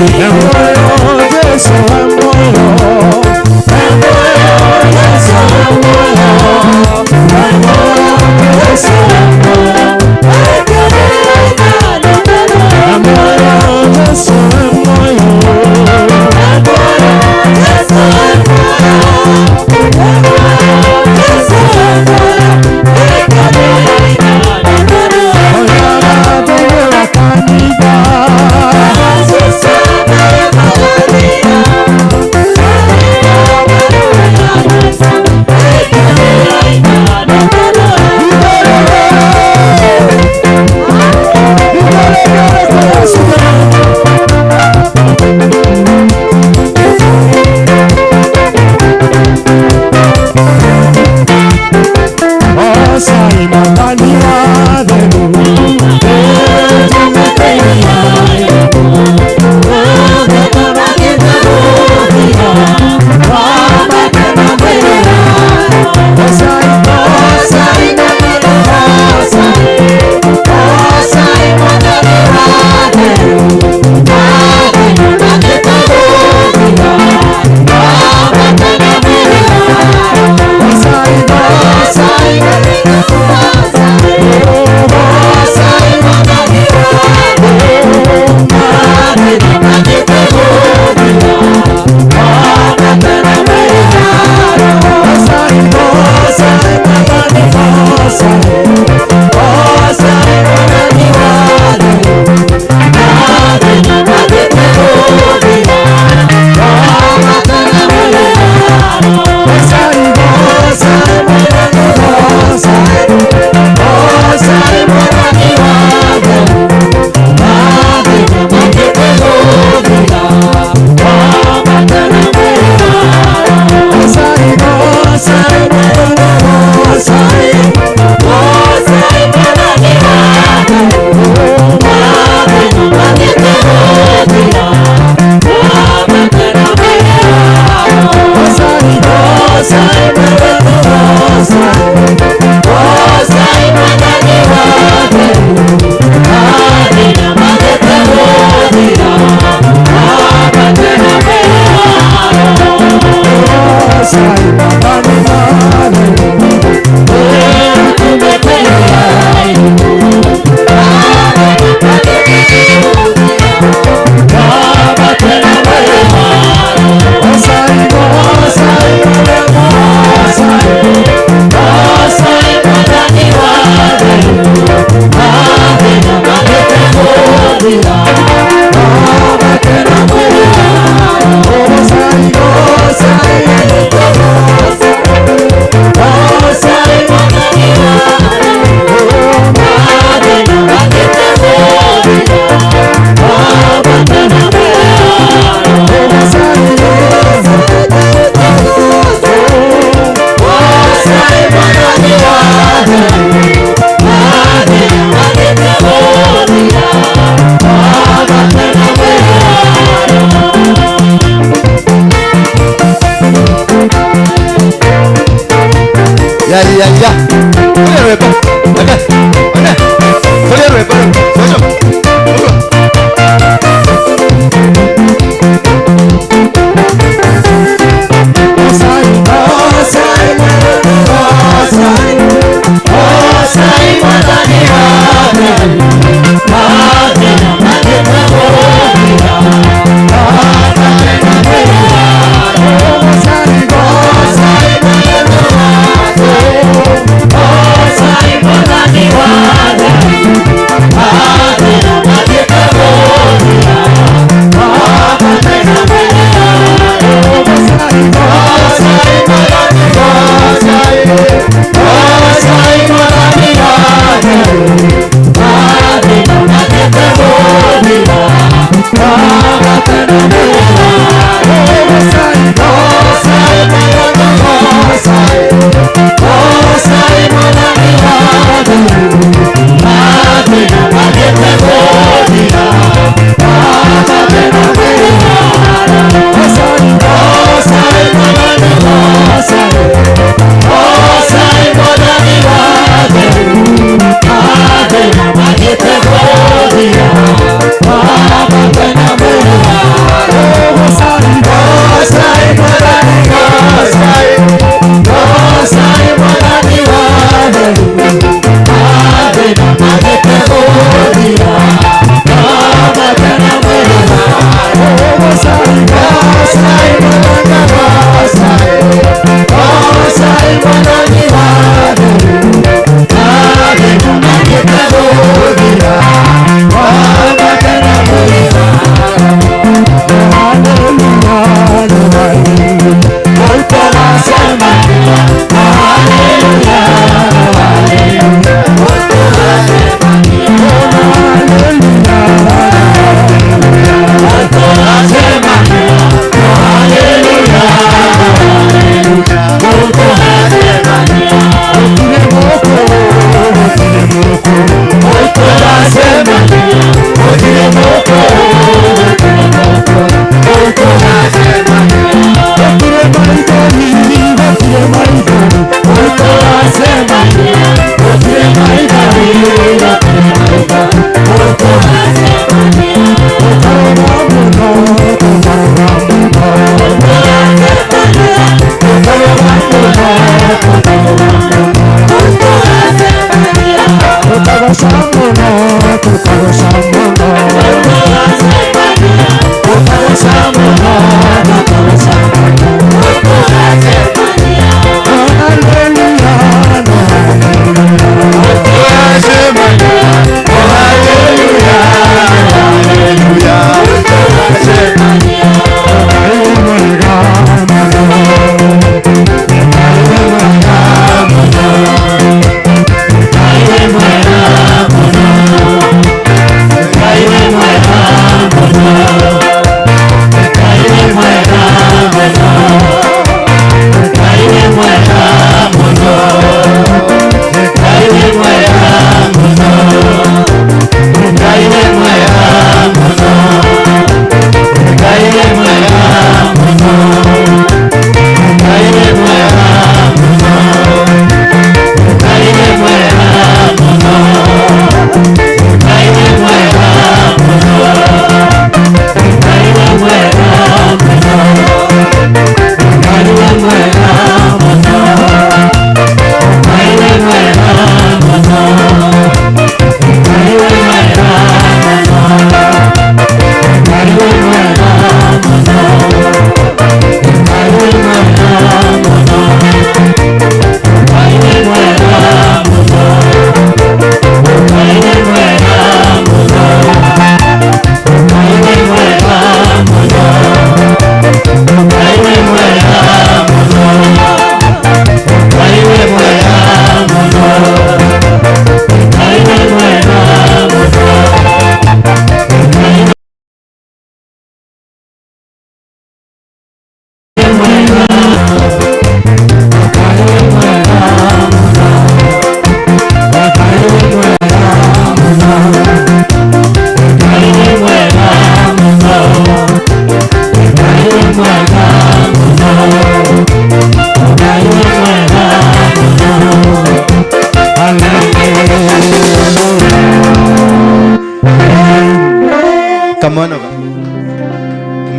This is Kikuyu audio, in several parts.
Oh,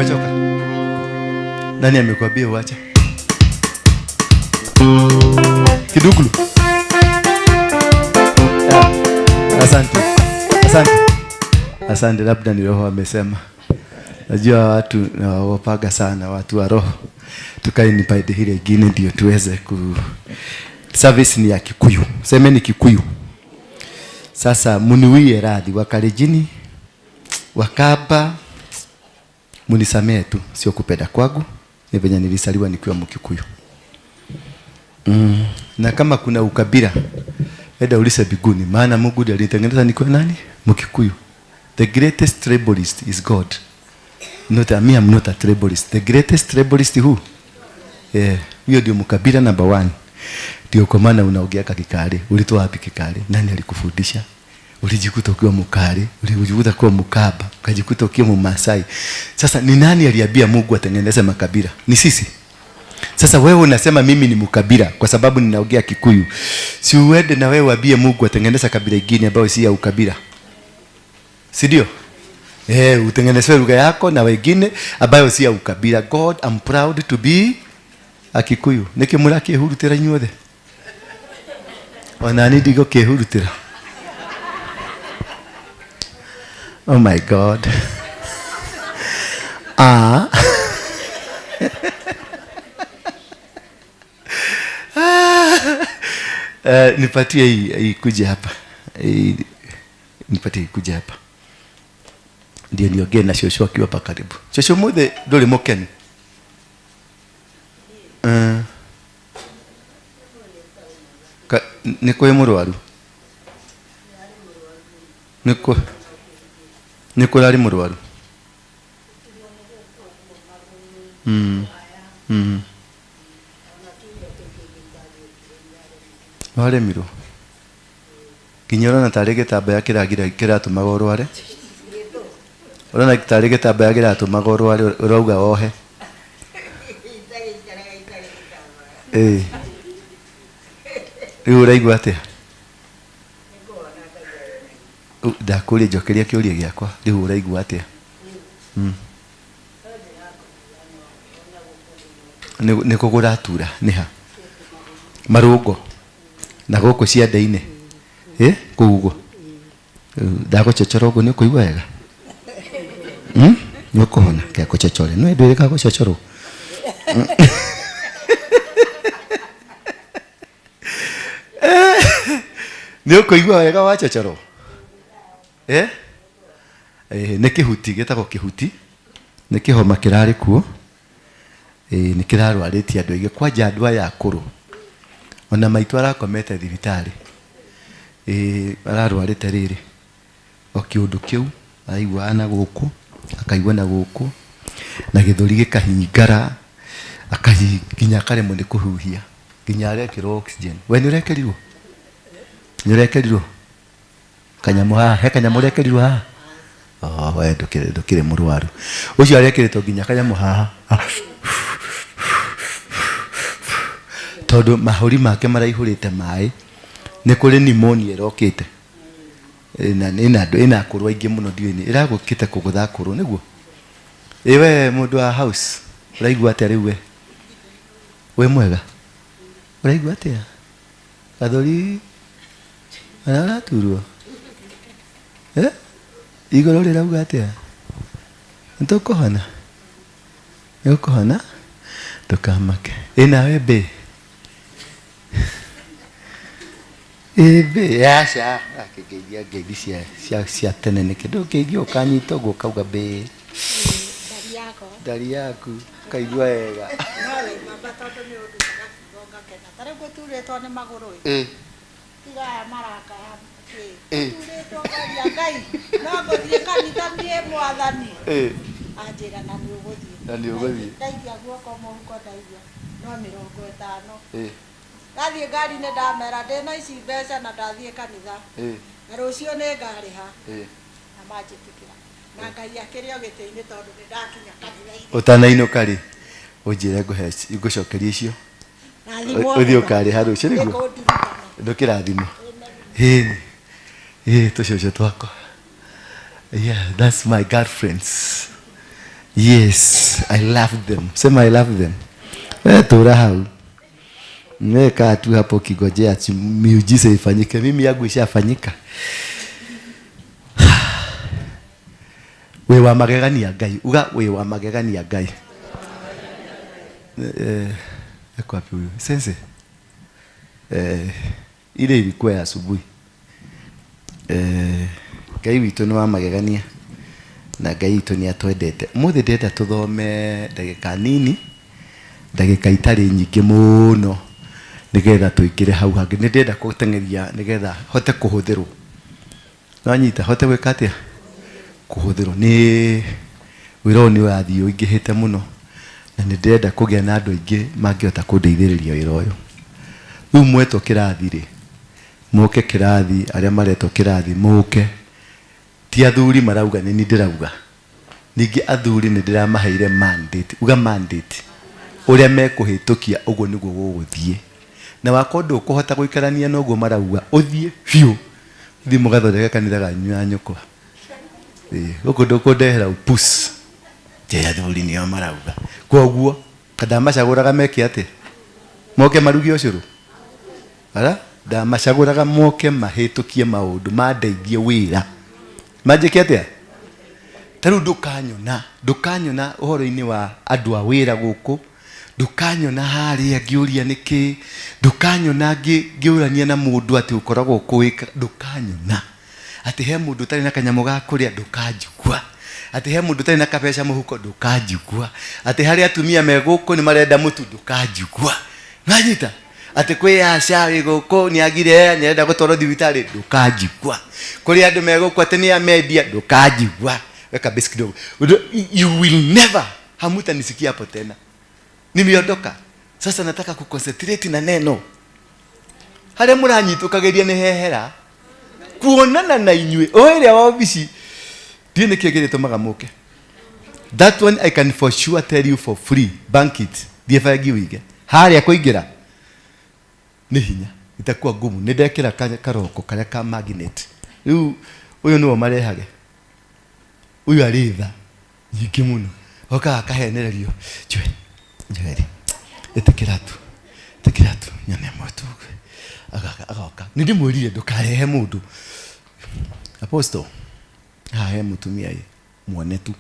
Umechoka? Nani amekwambia uache? Kidugulu. Ah, asante. Asante. Asante, labda ni roho amesema. Najua watu nawaogopaga sana watu wa roho. Tukae ni pande ile ingine ndio tuweze ku service ni ya Kikuyu. Semeni Kikuyu. Sasa muniwie radhi Wakalenjini, Wakamba, munisamee tu, sio kupenda kwangu, ni venye nilisaliwa nikiwa Mkikuyu. Na kama kuna ukabila, enda ulize mbinguni, maana Mungu ndiye alinitengeneza nikiwa nani? Mkikuyu. The greatest tribalist is God. Not me, I'm not a tribalist. The greatest tribalist who? Yeah, huyo ndio mkabila number one. Ndio kwa maana unaongea Kikale. Ulitoa wapi Kikale? Nani alikufundisha? Ulijikuta ukiwa Mkale, ulijikuta kuwa Mkamba, ukajikuta ukiwa Mmasai. Sasa ni nani aliambia Mungu atengeneze makabila? Ni sisi. Sasa wewe unasema mimi ni mkabila kwa sababu ninaongea Kikuyu. Si uende na wewe uambie Mungu atengeneze kabila ingine ambayo si ya ukabila. Si ndio? Eh, utengenezwe lugha yako na wengine ambayo si ya ukabila. God, I'm proud to be a Kikuyu. Niki murakihurutira inyuothe? Ona ni ndigũkĩhurutĩra. Oh my God. Ah. Nipatie hii ikuje hapa. Hii, nipatie ikuje hapa. Ndio niongee na shosho akiwa hapa karibu. Shosho muthe ndũrĩ mũkenu? Nĩ kwĩ mũrwaru? Nĩ kũ nĩ kũrarĩ mũrwaru? Waremirwo? Nginya ũrona tarĩ gĩtambaya kĩragira kĩratũmaga ũrware? Ũrona tarĩ gĩtambaya kĩratũmaga ũrware ũrauga wohe? Ĩĩ. Rĩu ũraigua atĩa? Ndakũria njokeria kĩũria gĩakwa. Rĩu ũraigua atĩa? Nĩ kũ kũratura? Nĩ ha? Marũngo. Na gũkũ ciande-inĩ? Ĩ? Kũu ũguo? Ndagũchochora ũguo nĩ ũkũigua wega? Nĩ ũkũhona? Reke ngũchochore. Nĩ ndwĩrĩga gũchochorwo? Nĩ ũkũigua wega wachochorwo? Eh? Eh, nĩ kĩhuti gĩtagwo kĩhuti. Nĩ kĩhoma kĩrarĩ kuo. Ĩĩ nĩ kĩrarwarĩtie andũ aingĩ kwanja andũ aya akũrũ. Ona maitũ arakomete thibitarĩ. Ĩĩ ararwarĩte rĩrĩ o kĩũndũ kĩu araiguaga na gũkũ akaigua na gũkũ na gĩthũri gĩkahingara nginya akaremwo nĩ kũhuhia nginya arekĩrwo oxygen. We nĩ ũrekĩrirwo? Nĩ ũrekĩrirwo? Kanyamũ haha, he kanyamũ ũrekĩrirwo haha? Oh, we ndũkĩrĩ ndũkĩrĩ mũrwaru. Ũcio arekĩrĩtwo nginya kanyamũ haha. Tondũ mahũri make maraihũrĩte maĩ. Nĩ kũrĩ pneumonia ĩrokĩte. Ĩna ĩna andũ ĩna akũrũ aingĩ mũno ndiũĩ nĩ ĩragũkĩte kũgũtha akũrũ nĩguo? Ĩ we mũndũ wa house ũraigua atĩa rĩu we? Wĩ mwega? Ũraigua atĩa? Gathũri ona ũraturwo? Eh? Igũrũ rĩrauga atĩa? Nĩ tũkũhona? Nĩ ũkũhona? Ndũkamake. Ĩ nawe mbĩ? Ĩ mbĩ, aca, akĩngeithia ngeithi cia, cia, cia tene nĩkĩ? Ndũngeithia ũkanyita ũguo ũkauga mbĩ. Ndari yakwa. Ndari yaku, ũkaigua wega. No wĩ baba tondũ nĩ ũndutaga kiugo ngakena. Ta rĩu ngũturĩtwo nĩ magũrũ ĩ. Ĩ. Tiga aya marakaya kĩ. Ĩ. Ngũturĩtwo ngoria Ngai no ngũthiĩ kanitha niĩ mwathani. Ĩ. Anjĩra na nĩ ũgũthiĩ. Na nĩ ũgũthiĩ. Ndaikia guoko mũhuko ndaigua no 50. Ĩ. Ndathiĩ ngari-inĩ ndamera ndĩna ici mbeca na ndathiĩ kanitha. Ĩ. Na rũciũ nĩ ngarĩha. Ĩ. Na manjĩtĩkĩra. Na Ngai akĩrĩ o gĩtĩ-inĩ tondũ nĩ ndakinya kanitha-inĩ. Ũtanainũka rĩ, ũnjĩre ngũhe ngũcokerie icio. Na thimũ Ũthiĩ ũkarĩha rũciũ nĩguo? Nĩkũndirikana. Ndũkĩrathimwo. Ĩni. Ĩĩ tũcũcũ twakwa. Yeah, that's my girlfriends. Yes, I love them. Sema I love them. Wewe tura hau. Wewe kaa tu hapo ukigojea ati miujiza ifanyike. Mimi yangu ishafanyika. Wĩ wa magegania Ngai. Uga wĩ wa magegania Ngai. Eh, eko wapi huyu? Sense. Eh, ile ilikuwa ya asubuhi. Eh, Ngai witũ nĩ wa magegania na Ngai witũ nĩ atwendete. Ũmũthĩ ndĩrenda tũthome ndagĩka nini, ndagĩka itarĩ nyingĩ mũno, nĩgetha tũingĩre hau hangĩ. Nĩ ndĩrenda gũteng'eria nĩgetha hote kũhũthĩrwo. Nĩwanyita? Hote gwĩka atĩa? Kũhũthĩrwo. Nĩ wĩra ũyũ nĩ ũrathiĩ ũingĩhĩte mũno na nĩ ndĩrenda kũgĩa na andũ aingĩ mangĩhota kũndeithĩrĩria wĩra ũyũ. Rĩu mwetwo kĩrathi rĩ, mũke kĩrathi, arĩa maretwo kĩrathi mũke. Ti athuri marauga, nĩ niĩ ndĩrauga. Ningĩ athuri nĩ ndĩramaheire mandate. Uga mandate. Ũrĩa mekũhĩtũkia ũguo nĩguo gũgũthiĩ. Na wakorwo ndũkũhota gũikarania na ũguo marauga, ũthiĩ biũ. Ũthiĩ mũgathondeke kanitha ganyu na nyũkwa. Ĩĩ, gũkũ ndũkũndehera upus. Nje athuri nĩo marauga. Kwoguo, ndamacagũraga meke atĩa? Moke maruge ũcũrũ? Ara, ndamacagũraga moke mahĩtũkie maũndũ, mandeithie wĩra. Manjĩke atĩa? Ta rĩu ndũkanyona, ndũkanyona ũhoro-inĩ wa andũ a wĩra gũkũ, ndũkanyona harĩa ngĩũria nĩkĩ, ndũkanyona ngĩũrania na mũndũ atĩ ũkoragwo kũĩka, ndũkanyona. Atĩ he mũndũ ũtarĩ na kanyamũ ga kũrĩa, ndũkanjigua. Atĩ he mũndũ ũtarĩ na kabeca mũhuko, ndũkanjigua. Atĩ harĩ atumia me gũkũ nĩ marenda mũtu, ndũkanjigua. Nĩwanyita? Atĩ kwĩ aca wĩ gũkũ nĩ agire, nĩ arenda gũtwarwo thibitarĩ, ndũkanjigua. Kũrĩ andũ me gũkũ atĩ nĩ amendia, ndũkanjigua. Weka base kidogo. You will never, hamutanisikia hapo tena. Nimeondoka. Sasa nataka kuconcentrate na neno. Harĩa mũranyitũkagĩria nĩ hehera. Kuonana na inyuĩ. O ĩrĩa wa obici. Ndiũĩ nĩkĩ gĩrĩtũmaga mũke. That one I can for sure tell you for free. Bank it. Thiĩ bengi ũige. Harĩa kũingĩra nĩ hinya. Itakuwa ngumu. Nĩ ndekĩra karoko karĩa ka magnet. Rĩu ũyũ nĩwe marehage. Ũyũ arĩ tha nyingĩ mũno. Okaga akahenererio. Joel, Joel, ĩtĩkĩra tu. Ĩtĩkĩra tu. Nyone mũtu. Agoka. Nĩ ndĩmwĩrire ndũkarehe mũndũ. Apostle, haha he mũtumia ĩ. Muone tu.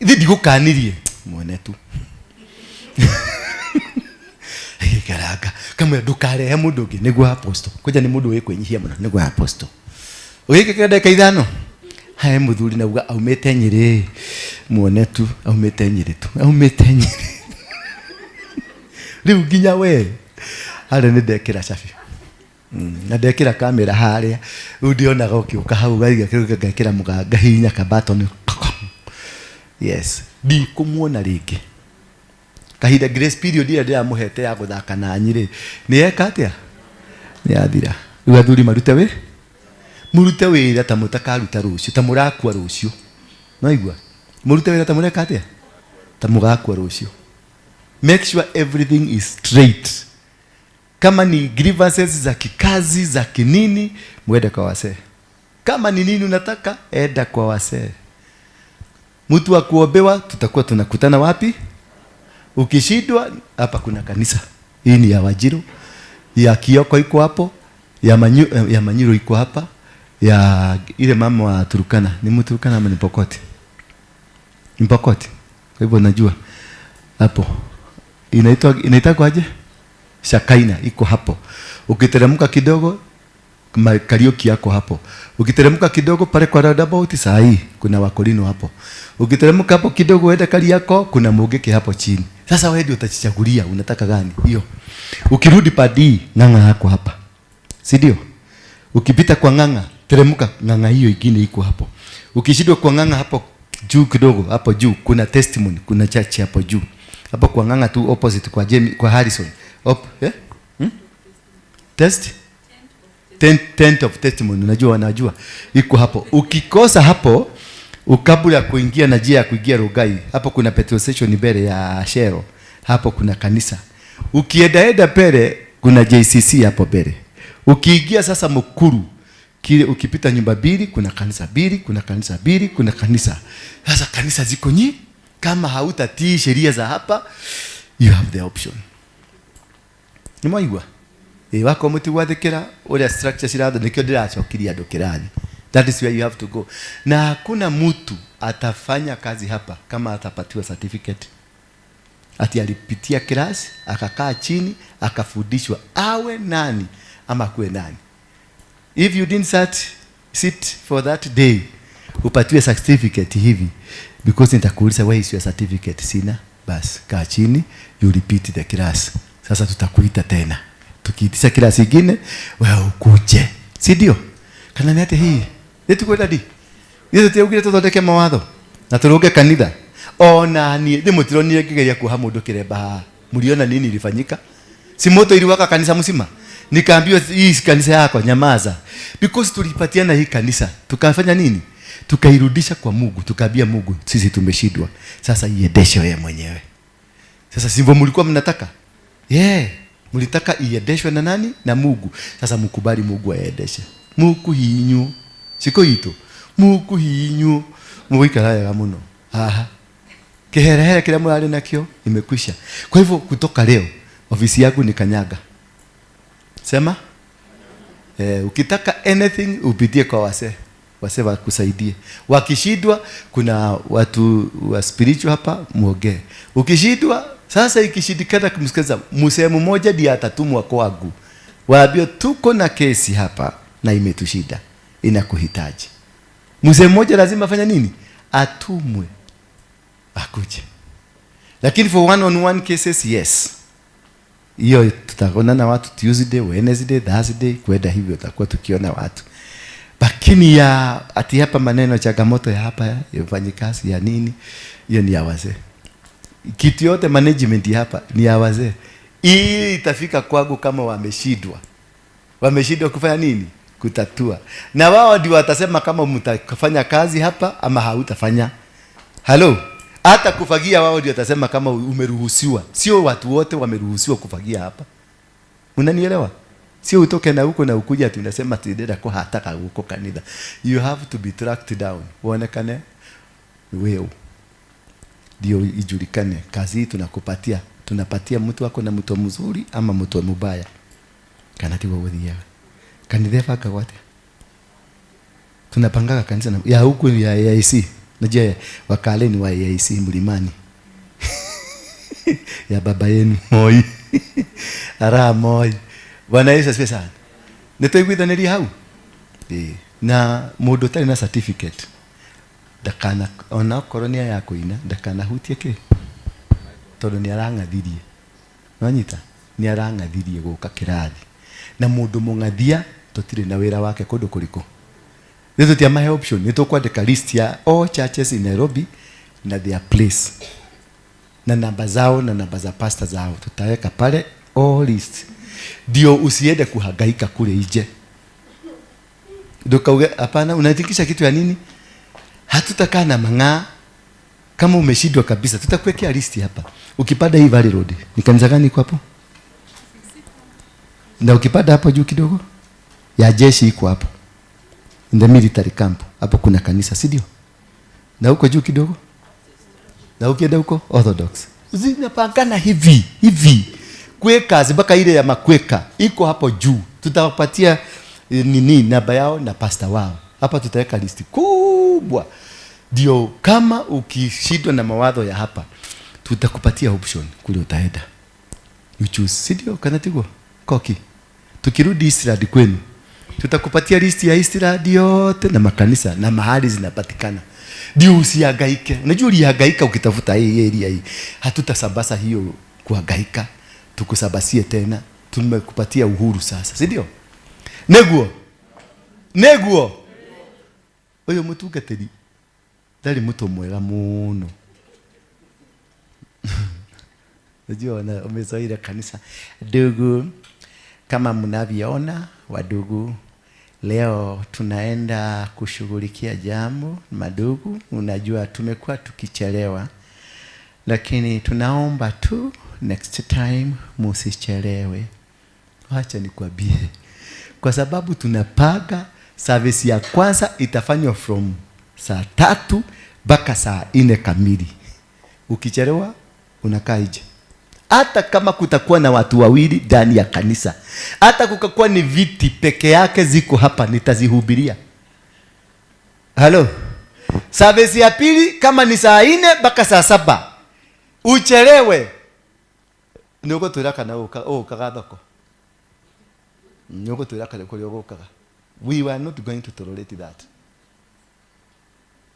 Ithe ndigũkanirie. Muone tu. Agĩikaranga. Kamwĩra ndũkarehe mũndũ ũngĩ nĩguo apostle. Kwanja nĩ mũndũ ũĩ kwĩnyihia mũno nĩguo apostle. Ũgĩkĩkĩra ndagĩka ithano. Hae mũthuri nauga aumĩte Nyĩrĩ. Muone tu aumĩte Nyĩrĩ tu. Aumĩte Nyĩrĩ. Rĩu nginya we harĩa nĩ ndekĩra cabi. Na ndekĩra kamera harĩa. Rĩu ndionaga ũkĩũka hau ngaiga kĩrĩa ngekĩra mũga ngahihinya ka button. Yes. Ndikũmuona rĩngĩ. Kahinda grace period ĩrĩa ndĩramũhete ya gũthaka nanyi rĩ, nĩ yeka atĩa? Nĩ yathira. Rĩu athuri marute wĩ? Mũrute wĩra ta mũtakaruta rũciũ, ta mũrakua rũciũ. Nĩwaigua? Mũrute wĩra ta mũreka atĩa? Ta mũgakua rũciũ. Make sure everything is straight. Kama ni grievances za kikazi, za kinini, mwende kwa wasee. Kama ni nini unataka, enda kwa wasee. Mtu wa kuombewa, tutakuwa tunakutana wapi? Ukishindwa, hapa kuna kanisa. Hii ni ya Wanjiru, ya Kioko iko hapo, ya Manyuro iko hapa, ya ile mama wa Turkana. Ni Mturkana ama ni Pokoti? Ni Pokoti. Kwa hivyo najua hapo. Inaitwa aje? Shakaina iko hapo. Ukiteremka kidogo Kariuki yako hapo. Ukiteremka kidogo pale kwa roundabout saa hii kuna Wakorino hapo. Ukiteremka hapo kidogo uende Kariako kuna Mugiki hapo chini. Sasa wewe ndio utajichagulia unataka gani hiyo. Ukirudi padi Ng'ang'a yako hapa. Si ndio? Ukipita kwa Ng'ang'a teremka Ng'ang'a hiyo ingine iko hapo. Ukishindwa kwa Ng'ang'a hapo juu kidogo hapo juu kuna testimony, kuna church hapo juu. Hapo kwa Ng'ang'a tu opposite kwa Jamie, kwa Harrison. Op, eh? Test? Tent of testimony, unajua wanajua iko hapo. Ukikosa hapo, kabla ya kuingia na njia ya kuingia Rongai, hapo kuna petrol station mbele ya Shell, hapo kuna kanisa. Ukiendaenda mbele kuna JCC hapo mbele. Ukiingia sasa Mukuru, Kile ukipita nyumba mbili kuna kanisa mbili, kuna kanisa mbili, kuna kanisa. Sasa kanisa ziko nyingi. Kama hautatii sheria za hapa, you have the option. Nĩ mwaigua? Ĩ wako mũtigwathĩkĩra ũrĩa structure ciratho, nĩkĩo ndĩracokirie andũ kĩrathi. That is where you have to go. Na hakuna mtu atafanya kazi hapa kama atapatiwa certificate. Ati alipitia class, akakaa chini, akafundishwa awe nani ama kuwe nani. If you didn't sit for that day, upatiwe certificate hivi, because nitakuuliza, "Where is your certificate?" "Sina." Bas, kaa chini, you repeat the class. Sasa tutakuita tena. Tukiitisha class ingine, wewe ukuje. Si ndio? Kana nĩ atĩ hii? Nĩ dadi. Ithuĩ tũtiaugire tũthondeke mawatho na tũrũnge kanitha. Ona niĩ ndĩ mũtironire ngĩgeria kuoha mũndũ kĩremba haha. Mliona nini ilifanyika? Si moto iliwaka kanisa mzima? Nikaambiwa, "Hii si kanisa yako, nyamaza." Because tulipatiana hii kanisa, tukafanya nini? Tukairudisha kwa Mungu, tukaambia Mungu, "Sisi tumeshindwa. Sasa iendeshe wewe mwenyewe." Sasa sivyo mlikuwa mnataka? Yeah, mlitaka iendeshwe na nani? Na Mungu. Sasa mkubali Mungu aendeshe. Mukuhinyu. Siko itu. Mukuhinyu. Muikara wega muno. Haha. Kiherehere kila murari nakio imekwisha. Kwa hivyo kutoka leo ofisi yangu ni Kanyaga. Sema? Ukitaka anything upitie kwa wase. Wase wakusaidie. Wakishindwa kuna watu wa spiritual hapa, muongee. Ukishindwa sasa, ikishindikana kumsikiza, msehemu moja ndiye atatumwa kwangu. Waambie tuko na kesi hapa na imetushida. Inakuhitaji. Mzee mmoja lazima afanye nini? Atumwe. Akuje. Lakini for one on one cases, yes. Hiyo tutaonana watu Tuesday, Wednesday, Thursday, kwenda hivyo tutakuwa tukiona watu. Lakini ya ati hapa maneno changamoto ya hapa ya wafanyikazi ya nini, hiyo ni ya wazee. Kitu yote management hapa ni ya wazee. Hii itafika kwangu kama wameshindwa. Wameshindwa kufanya nini? Kutatua. Na wao ndio watasema kama mtafanya kazi hapa ama hautafanya. Halo? Hata kufagia wao ndio watasema kama umeruhusiwa. Sio watu wote wameruhusiwa kufagia hapa. Unanielewa? Sio utoke na huko na ukuja ati unasema tideda kwa hataka huko kanitha. You have to be tracked down. Uonekane wewe. Ndio ijulikane kazi hii tunakupatia. Tunapatia mtu wako na mtu mzuri ama mtu mubaya. Kana tiwo guthiaga. Kanitha ĩbangagwo atĩa? Tunapangaga kanisa na, ya huku ya AIC. Najua wakale ni wa AIC Mlimani. Ya baba yenu Moi. Ara Moi. Bwana Yesu asifiwe sana. Nĩtwaiguithanĩria hau? Ĩĩ. Na mũndũ ũtarĩ na certificate ndakana, ona okorwo nĩ ya kũina, ndakanahutie kĩ, tondũ nĩ arang'athirie. Nwanyita? Nĩ arang'athirie gũka kĩrathi. Na mũndũ mũng'athia tũtirĩ na wĩra wake kũndũ kũrĩkũ. Rĩu tũtiamahe option, nĩ tũkwandĩka list ya all churches in Nairobi na their place na namba zao na namba za pastor zao, tutaweka pale all list, ndio usiende kuhangaika kule nje. Ndukauge hapana, unaitikisha kitu ya nini? Hatutakaa na mang'aa. Kama umeshindwa kabisa, tutakuwekea listi hapa. Ukipanda hii Valley Road, ni kanisa gani iko hapo? Na ukipanda hapo juu kidogo ya jeshi iko hapo. In the military camp. Hapo kuna kanisa, si ndio? Na huko juu kidogo? Na ukienda huko Orthodox. Zinapangana hivi, hivi. Quakers mpaka ile ya makweka iko hapo juu. Tutawapatia nini namba yao na pastor wao. Hapa tutaweka listi kubwa. Ndio kama ukishindwa na mawazo ya hapa, tutakupatia option kule utaenda. You choose, si ndio? Kana tiguo? Koki. Tukirudi Eastland kwenu, tutakupatia listi ya Eastland yote na makanisa na mahali zinapatikana. Ndio usihangaike. Unajua ulihangaika ukitafuta hii area hii. Hatutasambaza hiyo kuhangaika. Tukusabasie tena. Tumekupatia uhuru sasa, si ndio? Neguo. Neguo. Uyu mutungatiri ndari mutu mwega muno. Unajua umezoea kanisa. Ndugu, kama mnavyoona wadugu, leo tunaenda kushughulikia jambo madugu. Unajua tumekuwa tukichelewa, lakini tunaomba tu next time musichelewe. Wacha nikwambie, kwa sababu tunapaga Service ya kwanza itafanywa from saa 3 mpaka saa 4 kamili. Ukichelewa unakaa nje. Hata kama kutakuwa na watu wawili ndani ya kanisa, hata kukakuwa ni viti peke yake ziko hapa, nitazihubiria. Halo. Service ya pili kama ni saa 4 mpaka saa 7. Uchelewe. Ni ũgũtwĩra kana ũkaga thoko. Nĩ ũgũtwĩra kana kũrĩa ũgũkaga. We were not going to tolerate that.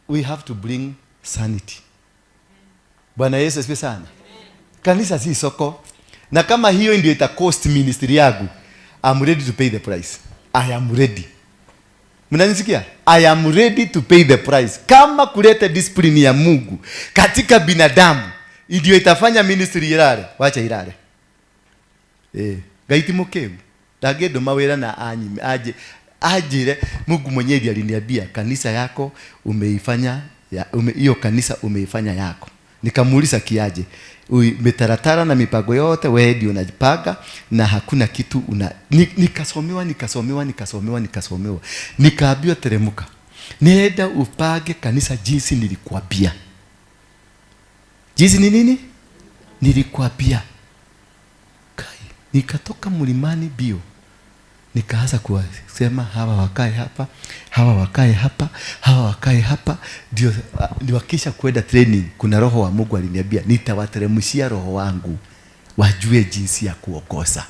We have to bring sanity. Bwana Yesu asifiwe sana. Kanisa si soko. Na kama hiyo ndio ita cost ministry yangu, I'm ready to pay the price. I am ready. Mnanisikia? I am ready to pay the price. Kama kuleta discipline ya Mungu katika binadamu ndio itafanya ministry ilale, wacha ilale. Ngai ti mũkĩgu. Ndangĩndũma wĩra na anyime aje ajire. Mungu mwenyewe aliniambia kanisa yako umeifanya hiyo kanisa umeifanya yako. Nikamuuliza kiaje? Mitaratara na mipango yote wewe ndio unajipanga na hakuna kitu una nikasomewa nikasomewa nikasomewa nikasomewa. Nikaambiwa teremuka. Nenda upange kanisa jinsi nilikuambia. Jinsi ni nini? Nilikuambia. Kai, nikatoka mlimani bio. Nikaanza kuwasema hawa wakae hapa, hawa wakae hapa, hawa wakae hapa. Ndio wakisha kwenda training, kuna roho wa Mungu aliniambia nitawateremshia roho wangu wajue jinsi ya kuokosa.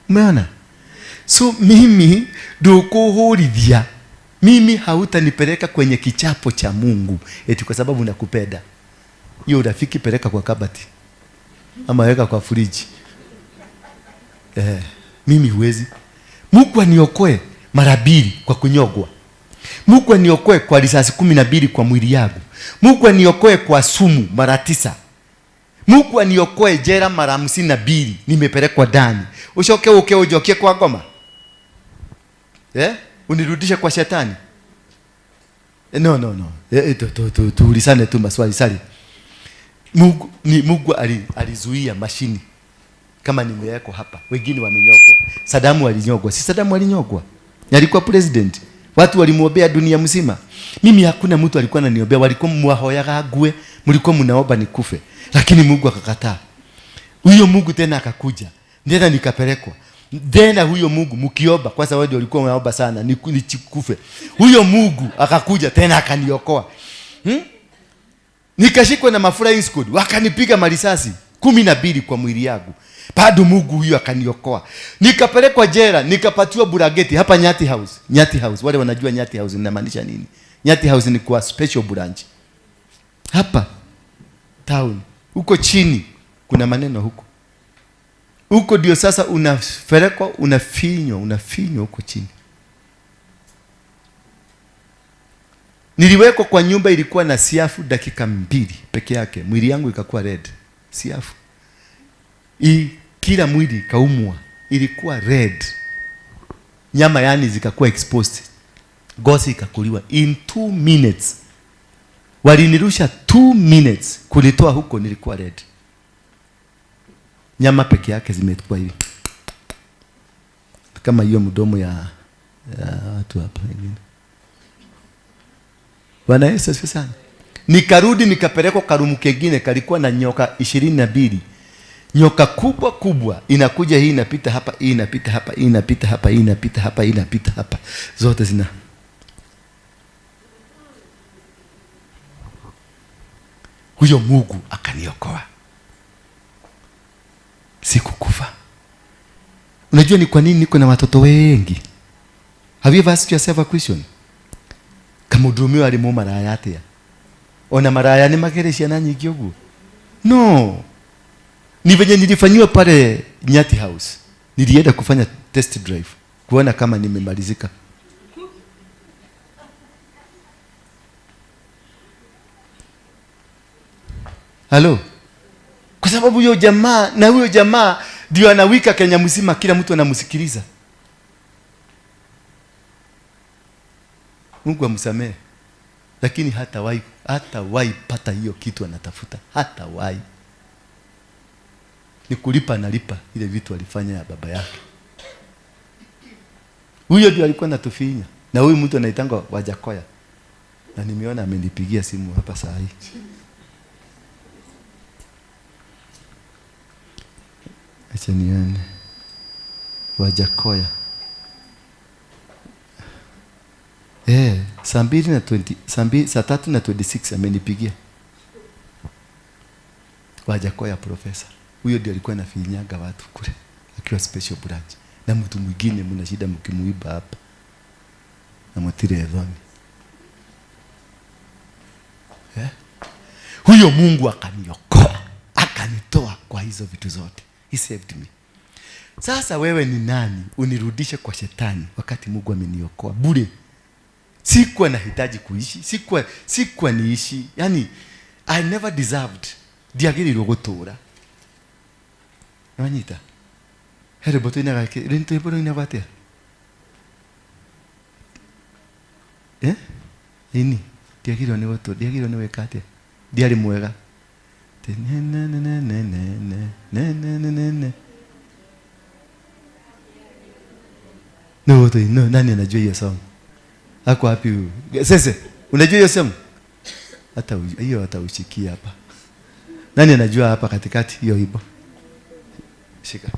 Umeona? So mimi ndukuhurithia. Mimi hautanipeleka kwenye kichapo cha Mungu eti kwa sababu nakupenda. Hiyo urafiki peleka kwa kabati ama weka kwa friji. Mimi huwezi. Mungu aniokoe mara 2 kwa kunyogwa. Mungu aniokoe kwa risasi 12 kwa mwili yangu. Mungu aniokoe kwa sumu mara 9. Mungu aniokoe jela mara 52 nimepelekwa ndani. Ushoke uke ujokie kwa ngoma. Unirudishe kwa shetani. No no no. Tuulizane tu maswali sali. Mungu ni Mungu alizuia mashini. Kama nimewekwa hapa, wengine wamenyogwa. Sadamu alinyogwa. Si Sadamu alinyogwa? Alikuwa president. Watu walimuombea dunia mzima. Mimi hakuna mtu alikuwa ananiombea, walikuwa mwahoyaga ngue, mlikuwa mnaomba nikufe. Lakini Mungu akakataa. Huyo Mungu tena akakuja. Tena nikapelekwa. Tena huyo Mungu mkiomba, kwa sababu walikuwa wanaomba sana nikufe. Huyo Mungu akakuja tena akaniokoa. Nikashikwa na maflying squad, wakanipiga marisasi 12 kwa mwili yangu. Bado Mungu huyu akaniokoa. Nikapelekwa jela, nikapatiwa burageti hapa Nyati House. Nyati House, wale wanajua Nyati House inamaanisha nini? Nyati House ni kwa special branch. Hapa town, huko chini kuna maneno huko. Huko ndio sasa unapelekwa, unafinywa, unafinywa huko chini. Niliwekwa kwa nyumba ilikuwa na siafu dakika 2 peke yake. Mwili yangu ikakuwa red. Siafu. Kila mwili kaumwa, ilikuwa red. Nyama yani zikakuwa exposed. Ngozi ikakuliwa in 2 minutes. Walinirusha 2 minutes kulitoa huko nilikuwa red. Nyama peke yake zimekuwa hivi. Kama hiyo mdomo ya watu hapa wengine. Bwana Yesu asifiwe sana. Nikarudi nikapelekwa karumu kengine kalikuwa na nyoka 22. Nyoka kubwa kubwa inakuja, hii inapita hapa, hii inapita hapa, hii inapita hapa, hii inapita hapa, hii inapita hapa. Zote zina. Huyo Mungu akaniokoa. Sikukufa. Unajua ni kwa nini niko na watoto wengi? Have you ever asked yourself a question? Kama udumiwa alimu maraya atia. Ona maraya ni magere ciana nyingi uguo? No. Ni venye nilifanyiwa pale Nyati House. Nilienda kufanya test drive kuona kama nimemalizika. Halo. Kwa sababu huyo jamaa na huyo jamaa ndio anawika Kenya mzima, kila mtu anamsikiliza. Mungu amsamehe. Lakini hatawahi pata hiyo kitu anatafuta. Hatawahi. Ni kulipa analipa ile vitu alifanya ya baba yake. Huyo ndio alikuwa anatufinya. Na huyu mtu anaitangwa Wajakoya, na nimeona amenipigia simu hapa saa hii. Acha nione Wajakoya. Saa mbili na 20, saa mbili, saa tatu na 26 amenipigia. Wajakoya profesa. Huyo ndiye alikuwa anafinyaga watu kule akiwa special branch. Na mtu mwingine mna shida mkimuiba hapa. Na mtire ethoni. Huyo Mungu akaniokoa, akanitoa kwa hizo vitu zote. He saved me. Sasa wewe ni nani unirudishe kwa shetani wakati Mungu ameniokoa bure? Sikuwa nahitaji kuishi, sikuwa niishi. Yani I never deserved. Ndiagĩrĩirwo gũtũũra. Nĩwanyita? He rwĩmbo tũinaga rwĩmbo rũinagwo atĩa? Ini, ndiagĩrĩirwo nĩ gũtũũra, ndiagĩrĩirwo nĩ gwĩka atĩa? Ndiarĩ mwega. Te ne ne ne ne ne ne ne ne ne ne ne. No, no, nani anajua hiyo song? Ako wapi huyu? Sese, unajua hiyo song? Hata hiyo hata ushikia hapa. Nani anajua hapa katikati hiyo wimbo? Shika.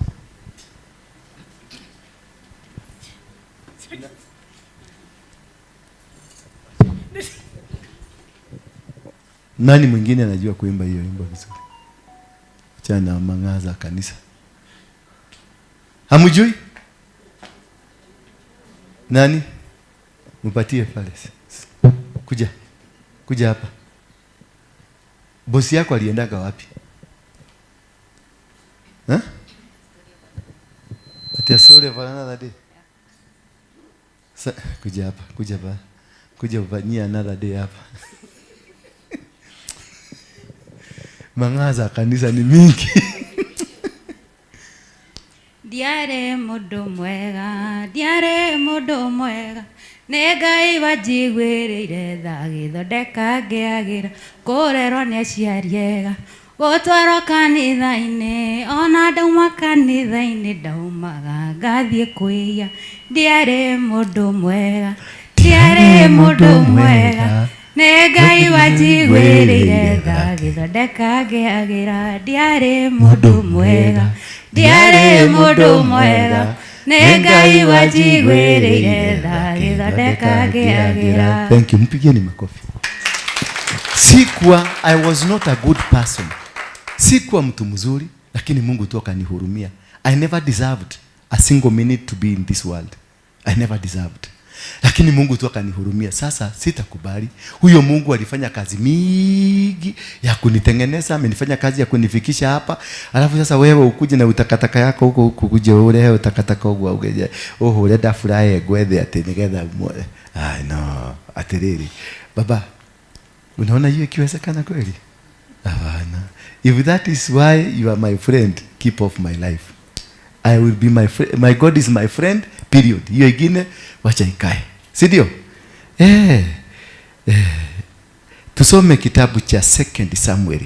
Nani mwingine anajua kuimba hiyo wimbo vizuri? Achana mangaza kanisa. Hamjui? Nani? Mpatie pale. Kuja. Kuja hapa. Bosi yako aliendaga wapi? Eh? Ati asore for another day. Kuja hapa, kuja hapa. Kuja ufanyie another day hapa. Mangaza kanisa ni mingi. Ndiarĩ mũndũ mwega, ndiarĩ mũndũ mwega, nĩ Ngai wanjiguĩrĩire tha agĩthondeka ngĩagĩra, kũrerwo nĩ aciari ega, gũtwarwo kanitha-inĩ, ona ndauma kanitha-inĩ ndaumaga ngathiĩ kwĩia. Ndiarĩ mũndũ mwega, ndiarĩ mũndũ mwega, nĩ Ngai wanjiguĩrĩire tha agĩthondeka ngĩagĩra. Ndiarĩ mũndũ mwega, ndiarĩ mũndũ mwega, nĩ Ngai wanjiguĩrĩire tha agĩthondeka ngĩagĩra. Thank you. Mpigieni makofi. Sikuwa, I was not a good person. Sikuwa mtu mzuri, lakini Mungu tu akanihurumia. I never deserved a single minute to be in this world. I never deserved. Lakini Mungu tu akanihurumia. Sasa sitakubali. Huyo Mungu alifanya kazi mingi ya kunitengeneza, amenifanya kazi ya kunifikisha hapa. Alafu sasa wewe ukuje na utakataka yako huko huko, ukuje urehe utakataka huko ugeje. Oh, urenda furaha gwethe ati nigetha. Ah no, atiriri. Baba, unaona hiyo ikiwezekana kweli? Hapana. If that is why you are my friend, keep off my life. I will be my friend. My God is my friend, period. Hiyo ingine wacha ikae. Si ndio? Tusome kitabu cha 2 Samuel.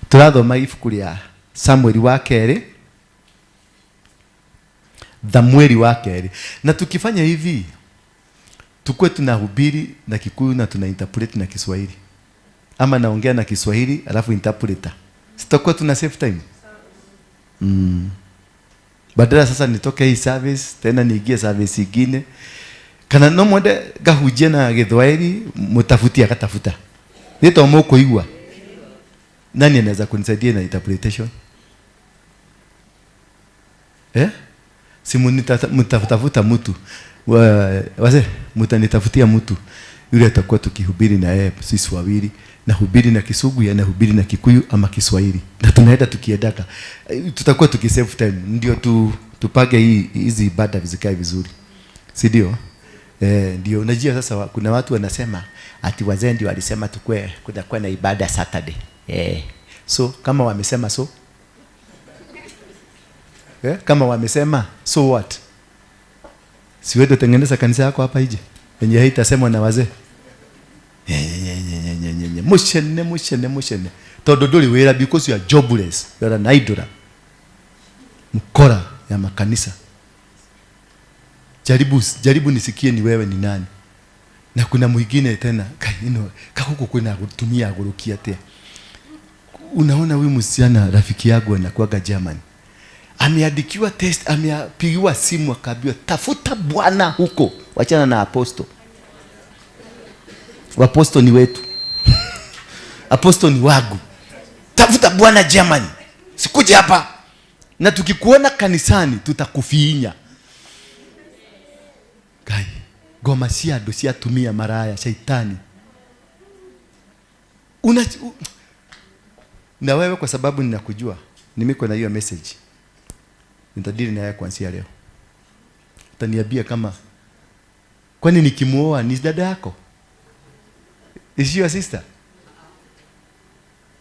Turathoma ibuku rĩa Samuel wa kerĩ, Samueli wa kerĩ. Na tukifanya hivi, tukue tunahubiri na Kikuyu na tunainterpret na Kiswahili. Ama naongea na Kiswahili alafu interpreter. Sitakuwa tuna save time. Badala sasa nitoke hii service tena niingie service ingine. Kana no mwende ngahunjie na Gĩthwaĩri, mutafuti akatafuta. Nĩ to mũkũigua. Nani anaweza kunisaidia na interpretation? Si mtafuta mtu. Wazee, mtanitafutia mtu yule atakuwa tukihubiri na yeye sisi wawili, na hubiri na Kisugu, ya na hubiri na Kikuyu ama Kiswahili. Na tunaenda tukiendaka. Tutakuwa tukisave time ndio tupage hizi ibada zikae vizuri. Si ndio? Ndio unajua sasa kuna watu wanasema ati wazee ndio walisema tukue kutakuwa na ibada Saturday. So kama wamesema so kama wamesema so what? Si wewe utengeneza kanisa yako hapa ije yenye haitasemwa na wazee. Mushene mushene mushene. Tondu nduri wira because you are jobless. You are an idler. Mkora ya makanisa. Jaribu, jaribu nisikie ni wewe ni nani. Na kuna mwingine tena kai ino kahuku kwina gutumia aguruki atia. Unaona huyu msichana rafiki yangu anakuwaga Germany. Ameandikiwa test, amepigiwa simu akaambiwa tafuta bwana huko, wachana na aposto. Waposto ni wetu. Aposto ni wagu. Tafuta bwana Germany. Sikuje hapa. Na tukikuona kanisani tutakufinya. Kai, ngoma cia andũ cia atumia maraya shaitani. Una, u, na wewe kwa sababu ninakujua, nimeko na hiyo message. Nitadili na yeye kuanzia leo. Utaniambia kama kwani nikimuoa ni dada yako? Is she your sister?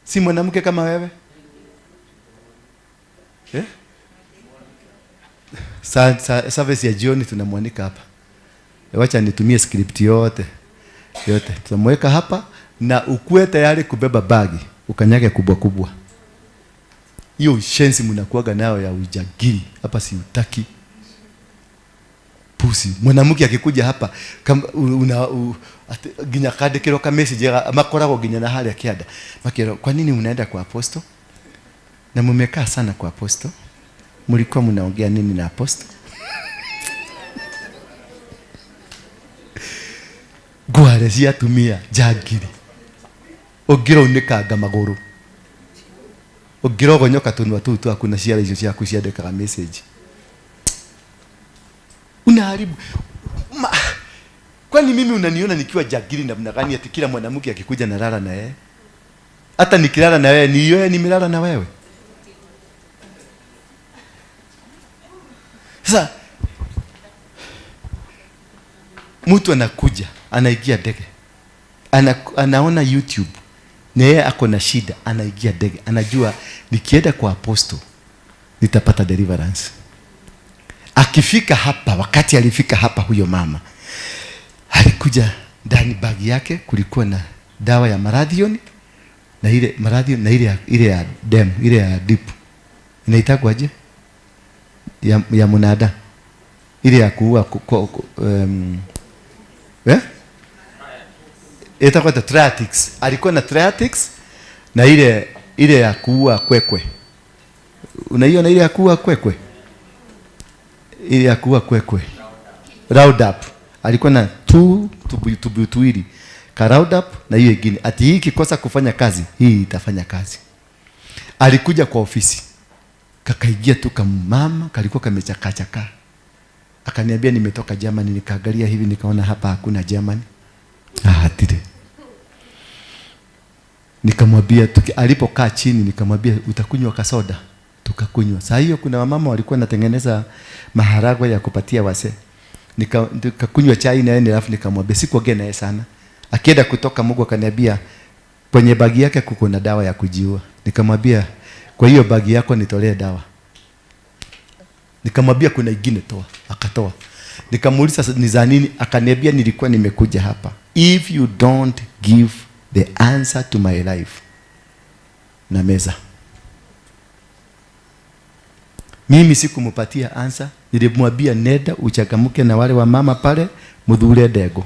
Si mwanamke kama wewe? Eh? Service ya jioni tunamwanika hapa. Wacha nitumie script yote. Yote tutamweka hapa na ukue tayari kubeba bagi, ukanyage kubwa kubwa. Hiyo ushenzi mnakuaga nayo ya ujagiri hapa siutaki. Pusi, mwanamke akikuja hapa kama una nginya kandikirwo ka message makoragwo nginya na haria kianda. Makero, kwa nini unaenda kwa apostle? Na mumekaa sana kwa apostle. Mlikuwa mnaongea nini na apostle? Ngware cia atumia njangiri. Ũngĩraunĩkanga magũrũ. Ũngĩrogonyoka tũnua tũu twaku na ciara icio ciaku ciandĩkaga message. Unaharibu. Kwani mimi unaniona nikiwa jangili namna gani ati kila mwanamke akikuja nalala na yeye? Hata nikilala na wewe ni wewe nimelala na wewe. Sasa mtu anakuja, anaingia ndege. Anaona YouTube. Na yeye ako na shida, anaingia ndege. Anajua nikienda kwa apostle nitapata deliverance. Akifika hapa, wakati alifika hapa huyo mama alikuja ndani bagi yake kulikuwa na dawa ya maradhioni na ile maradhioni na ile ya dem, ile ya dip. Inaitagwaje? Ya munada. Ile ya kuua Itakuwa ta Triatix. Alikuwa na Triatix na ile ya kuua kwekwe. Unaiona ile ya kuua kwekwe? Ile ya kuua kwekwe. Roundup. Alikuwa na tubu tuwili. Ka Roundup na hiyo ingine. Ati hii ikikosa kufanya kazi, hii itafanya kazi. Alikuja kwa ofisi. Kakaingia tu kamama, kalikuwa kamechakachaka. Akaniambia nimetoka Germany, nikaangalia hivi nikaona hapa hakuna Germany. Tire. Nikamwambia alipokaa chini nikamwambia utakunywa kasoda. Tukakunywa. Saa hiyo kuna wamama walikuwa wanatengeneza maharagwe ya kupatia wase. Nikakunywa chai na yeye alafu nikamwambia sikuongea naye sana. Akienda kutoka Mungu akaniambia kwenye bagi yake kuko na dawa ya kujiua. Nikamwambia kwa hiyo bagi yako nitolee dawa. Nikamwambia kuna ingine toa, akatoa. Nikamuuliza ni za nini, akaniambia nilikuwa nimekuja hapa. If you don't give the answer to my life, na meza. Mimi sikumupatia answer, nilimwambia nenda uchangamke na wale wa mama pale mudhure ndego.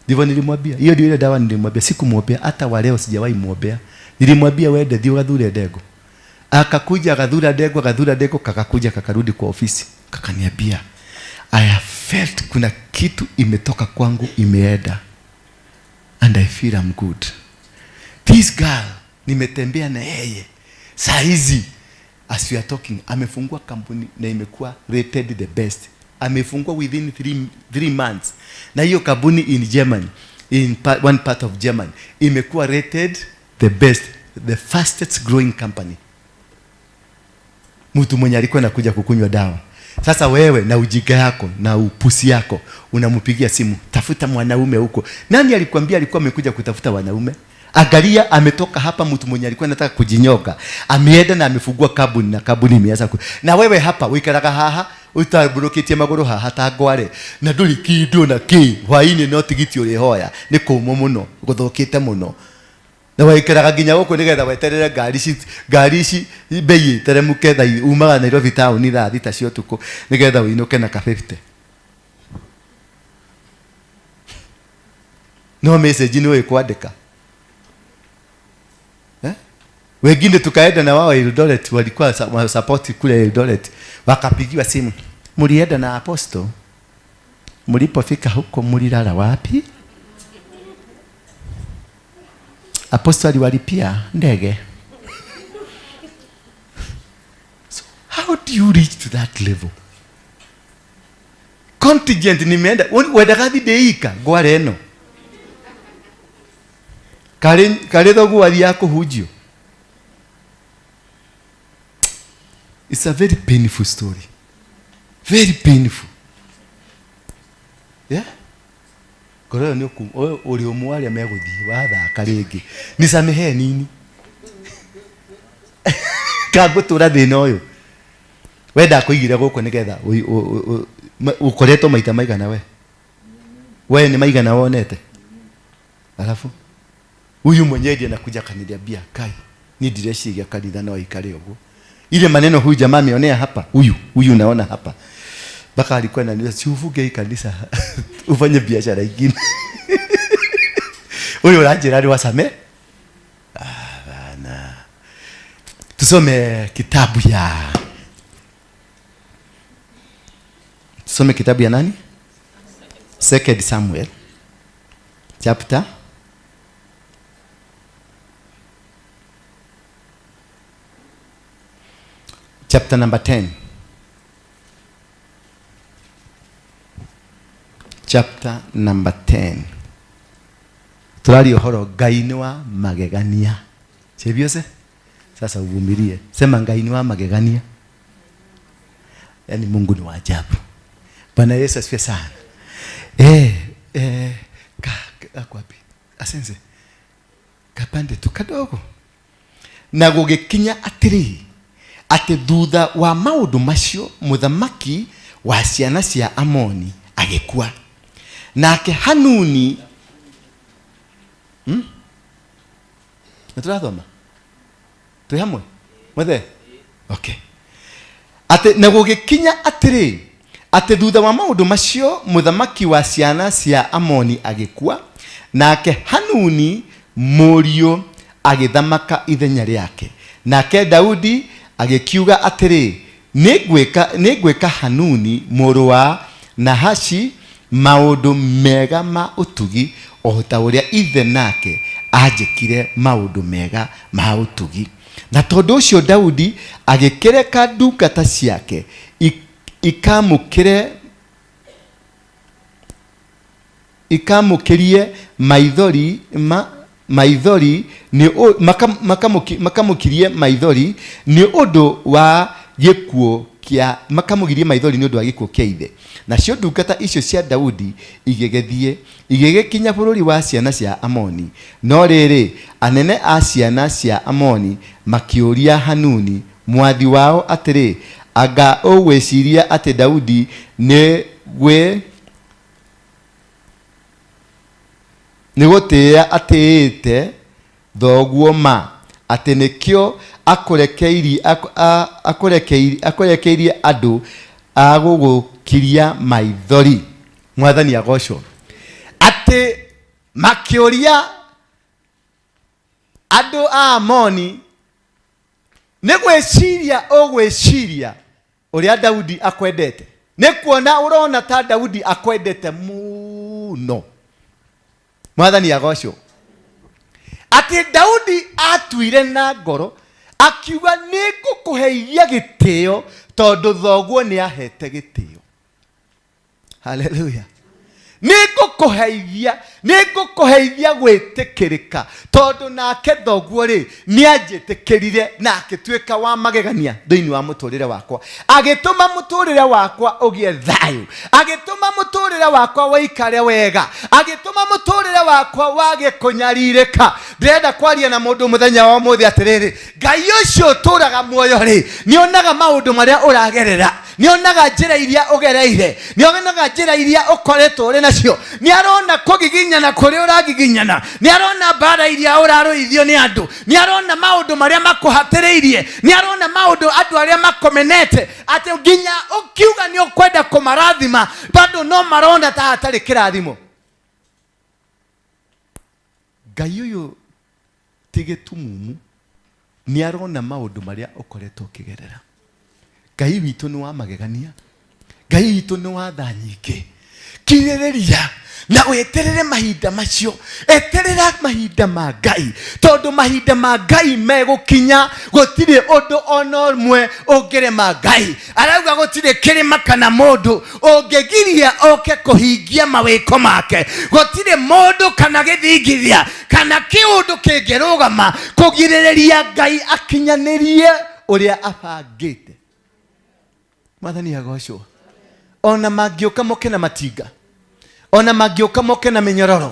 Ndivyo nilimwambia. Hiyo ndio ile dawa nilimwambia, sikumwombea hata wa leo sijawahi muombea. Nilimwambia wende thiĩ ugathure ndego. Akakuja akathura ndego, akathura ndego, kakakuja kakarudi kwa ofisi. Kakaniambia I have felt kuna kitu imetoka kwangu imeenda. And I feel I'm good. This girl nimetembea na yeye. Saa hizi as we are talking amefungua kampuni na imekuwa rated the best. Amefungua within 3 months. Na hiyo kampuni in Germany, in one part of Germany, imekuwa rated the best, the fastest growing company. Mtu mwenye alikuwa anakuja kukunywa dawa. Sasa wewe na ujinga yako na upusi yako unampigia simu, tafuta mwanaume huko. Nani alikwambia alikuwa amekuja kutafuta wanaume? Angalia ametoka hapa mtu mwenye alikuwa anataka kujinyoka. Ameenda na amefungua kabuni na kabuni imeanza na wewe hapa wikaraga haha utaburukitie maguru haha ta ngware na nduri kindu na ki hwaini no tigiti urihoya ni kumu muno guthukite muno. Na waikaraga nginya gũkũ nĩgetha weterere ngari ici ngari ici bei ĩteremũke thaa umaga Nairobi taũni thaa thita cia ũtukũ nĩgetha ũinũke na ka 50. No message nĩ ũĩ kwandĩka. Eh? Wengine tukaenda na wao Eldoret, walikuwa wa support kule Eldoret, wakapigiwa simu, mlienda na apostle, mlipofika huko mlilala wapi? Apostle aliwalipia ndege. So how do you reach to that level? Contingent nimeenda wendaga thiĩ ndĩika ngware ĩno karĩ karĩ thoguo athiaga kũhunjio. It's a very painful story, very painful. Yeah, ngoro ĩyo nĩ ũku ũrĩ ũmwe wa arĩa megũthiĩ wathaka rĩngĩ nisamehe nini kangũtũra thĩna ũyũ. We ndakũigire gũkũ nĩgetha ũkoretwo maita maigana we we nĩ maigana wonete. Alafu huyu mwenyeji anakuja akaniambia, kai ni ndireciria kanitha no ikare ũguo. Ile maneno huyu jamaa ameonea hapa, huyu huyu unaona hapa, mpaka alikuwa ananiambia si ufunge hii kanisa ufanye biashara ingine. Huyu uranjĩra nĩ wasame. Bana, tusome kitabu ya tusome kitabu ya nani? Second Samuel chapter chapter number 10. Chapter number 10. Tũraria ũhoro Ngai nĩ wa magegania. Chebiose? Sasa uvumilie. Sema Ngai ni wa magegania. Yaani Mungu ni wa ajabu. Bwana Yesu asifiwe sana. Eh ka, ka wapi? Asenze. Kapande tu kadogo. Na gũgĩkinya atĩrĩ atĩ thutha wa maũndũ macio mũthamaki wa ciana cia Amoni agĩkua, nake Hanuni nĩ tũrathoma twĩ hamwe mwethe? Okay. Atĩ na gũgĩkinya atĩrĩ atĩ thutha wa maũndũ macio mũthamaki wa ciana cia Amoni agĩkua, nake Hanuni mũriũ agĩthamaka ithenya rĩake. Nake Daudi agĩkiuga atĩrĩ, nĩngwĩka Hanuni mũrũ wa Nahashi maũndũ mega ma ũtugi o ta ũrĩa ithe nake anjĩkire maũndũ mega ma ũtugi. Na tondũ ũcio Daudi agĩkĩreka ndungata ciake ikamũkĩrie maithori ma maithori nĩ makamũkirie maithori nĩ ũndũ wa gĩkuũ kĩa makamũgirie maithori nĩ ũndũ wa gĩkuũ kĩa ithe. Nacio ndungata icio cia Daudi igĩgĩthiĩ igĩgĩkinya bũrũri wa ciana cia Amoni. No rĩrĩ, anene a ciana cia Amoni makĩũria Hanuni mwathi wao atĩrĩ, anga ũgwĩciria atĩ Daudi nĩ gwĩ nĩ gũtĩĩa atĩĩte thoguo ma atĩ nĩkĩo akũrekeirie andũ a gũgũkiria maithori. Mwathani agocwo. Atĩ makĩũria andũ a Amoni nĩ gwĩciria ũgwĩciria ũrĩa Daudi akwendete, nĩ kuona ũrona ta Daudi akwendete mũno. Mwathani agocwo. Atĩ Daudi atuire na ngoro akiuga nĩngũkũheithia gĩtĩo tondũ thoguo nĩ ahete gĩtĩo. Haleluya. Nĩngũkũheithia gwĩtĩkĩrĩka tondũ nake thoguo rĩ nĩanjĩtĩkĩrire na akĩtuĩka wa magegania thĩinĩ wa mũtũrĩre wakwa, agĩtũma mũtũrĩre wakwa ũgĩe thayũ, agĩtũma mũtũrĩre wakwa waikare wega, agĩtũma mũtũrĩre wakwa wage kũnyarirĩka. Ndĩrenda kwaria na mũndũ mũthenya wa ũmũthĩ atĩrĩrĩ, Ngai ũcio ũtũraga muoyo rĩ nĩonaga maũndũ marĩa ũragerera, Nĩ onaga njĩra iria ũgereire, nĩ onaga njĩra iria ũkoretwo ũrĩ nacio, nĩ arona kũgiginyana kũrĩa ũragiginyana, nĩ arona mbara iria ũrarũithio nĩ andũ, nĩ arona maũndũ marĩa makũhatĩrĩirie, nĩ arona maũndũ andũ arĩa makomenete atĩ nginya ũkiuga nĩ ũkwenda kũmarathima bado no marona ta hatarĩ kĩrathimo. Ngai ũyũ ti gĩtumumu, nĩ arona maũndũ marĩa ũkoretwo ũkĩgerera. Ngai witũ nĩ wa magegania, Ngai witũ nĩ wa tha nyingĩ. Kirĩrĩria na weterere mahinda macio, eterera mahinda ma Ngai, tondũ mahinda ma Ngai megũkinya. Gũtirĩ ũndũ ona ũmwe ũngĩrema Ngai. Arauga gũtirĩ kĩrĩma kana mũndũ ũngĩgiria oke kũhingia mawĩko make. Gũtirĩ mũndũ kana gĩthingithia kana kĩũndũ kĩngĩrũgama kũgirĩrĩria Ngai akinyanĩrie ũrĩa abangĩte. Mwathani agocwo. Ona mangĩũka moke na matinga, ona mangĩũka moke na mĩnyororo,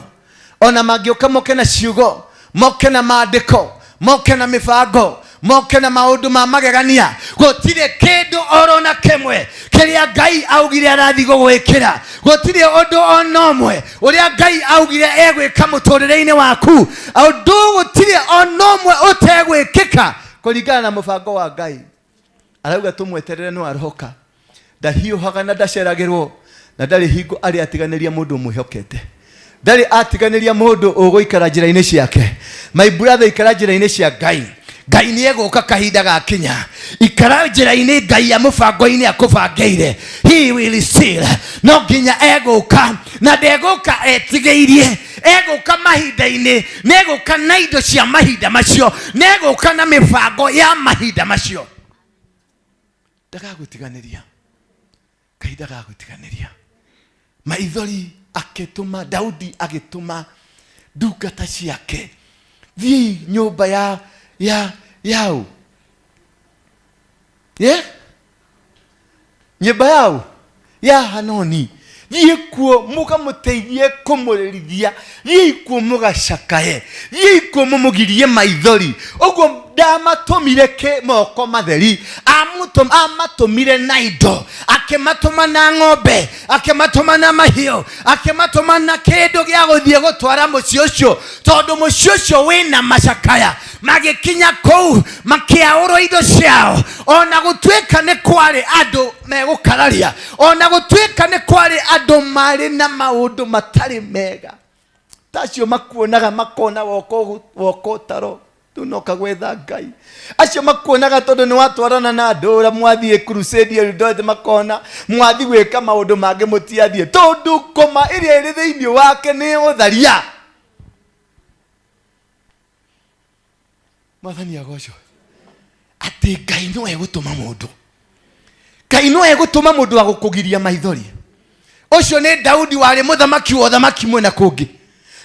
ona mangĩũka moke na ciugo, moke na maandĩko, moke na mĩbango, moke na maũndũ ma magegania, gũtirĩ kĩndũ oro na kĩmwe kĩrĩa Ngai augire arathiĩ gũgwĩkĩra. Gũtirĩ ũndũ ona ũmwe ũrĩa Ngai augire egwĩka mũtũrĩre-inĩ waku, ũndũ gũtirĩ ona ũmwe ũtegwĩkĩka kũringana na mũbango wa Ngai. Arauga tũmweterere, no aroka. Ndahiũhaga na ndaceragĩrwo, na ndarĩ hingo arĩ atiganĩria mũndũ ũmwĩhokete, ndarĩ atiganĩria mũndũ ũgũikara njĩra-inĩ ciake. My brother, ikara njĩra-inĩ cia Ngai. Ngai nĩ egũka kahinda gakinya. Ikara njĩra-inĩ Ngai ya mũbango-inĩ akũbangĩire. He will seal. No nginya egũka, na ndegũka etigĩirie. Egũka mahinda-inĩ, na egũka na indo cia mahinda macio, na egũka na mĩbango ya mahinda macio. Ndagagũtiganĩria, Ngai ndagagũtiganĩria. Maithori akĩtũma Daudi, agĩtũma ndungata ciake, thiĩi nyũmba ya yau ye nyũmba yau ya Hanoni, thiĩ kuo mũkamũteithie kũmũrĩrithia, thiĩi kuo mũgacakaye, thiĩi kuo mũmũgirie maithori. Ũguo ndamatũmire kĩ moko matheri, amatũmire na indo, akĩmatũma na ng'ombe, akĩmatũma na mahiũ, akĩmatũma na kĩndũ gĩa gũthiĩ gũtwara mũciĩ ũcio, tondũ mũciĩ ũcio wĩna macakaya. Magĩkinya kũu makĩaũrwo indo ciao, ona gũtuĩka nĩ kwarĩ andũ megũkararia, ona gũtuĩka nĩ kwarĩ andũ marĩ na maũndũ matarĩ mega tacio makuonaga, makona woka woka ũtaro tunoka gwetha Ngai. Acio makuonaga tondũ nĩ watwarana na andũ ũrĩa mwathiĩ crusade Eldoret, makona mwathi gwĩka maũndũ mangĩ mũtiathiĩ, tondũ ngoma ĩrĩa ĩrĩ thĩinĩ wake nĩ ũtharia. Mwathani agocwo atĩ Ngai no egũtũma mũndũ, Ngai no egũtũma mũndũ wa gũkũgiria maithori. Ũcio nĩ Daudi, warĩ mũthamaki wa ũthamaki mwena kũngĩ,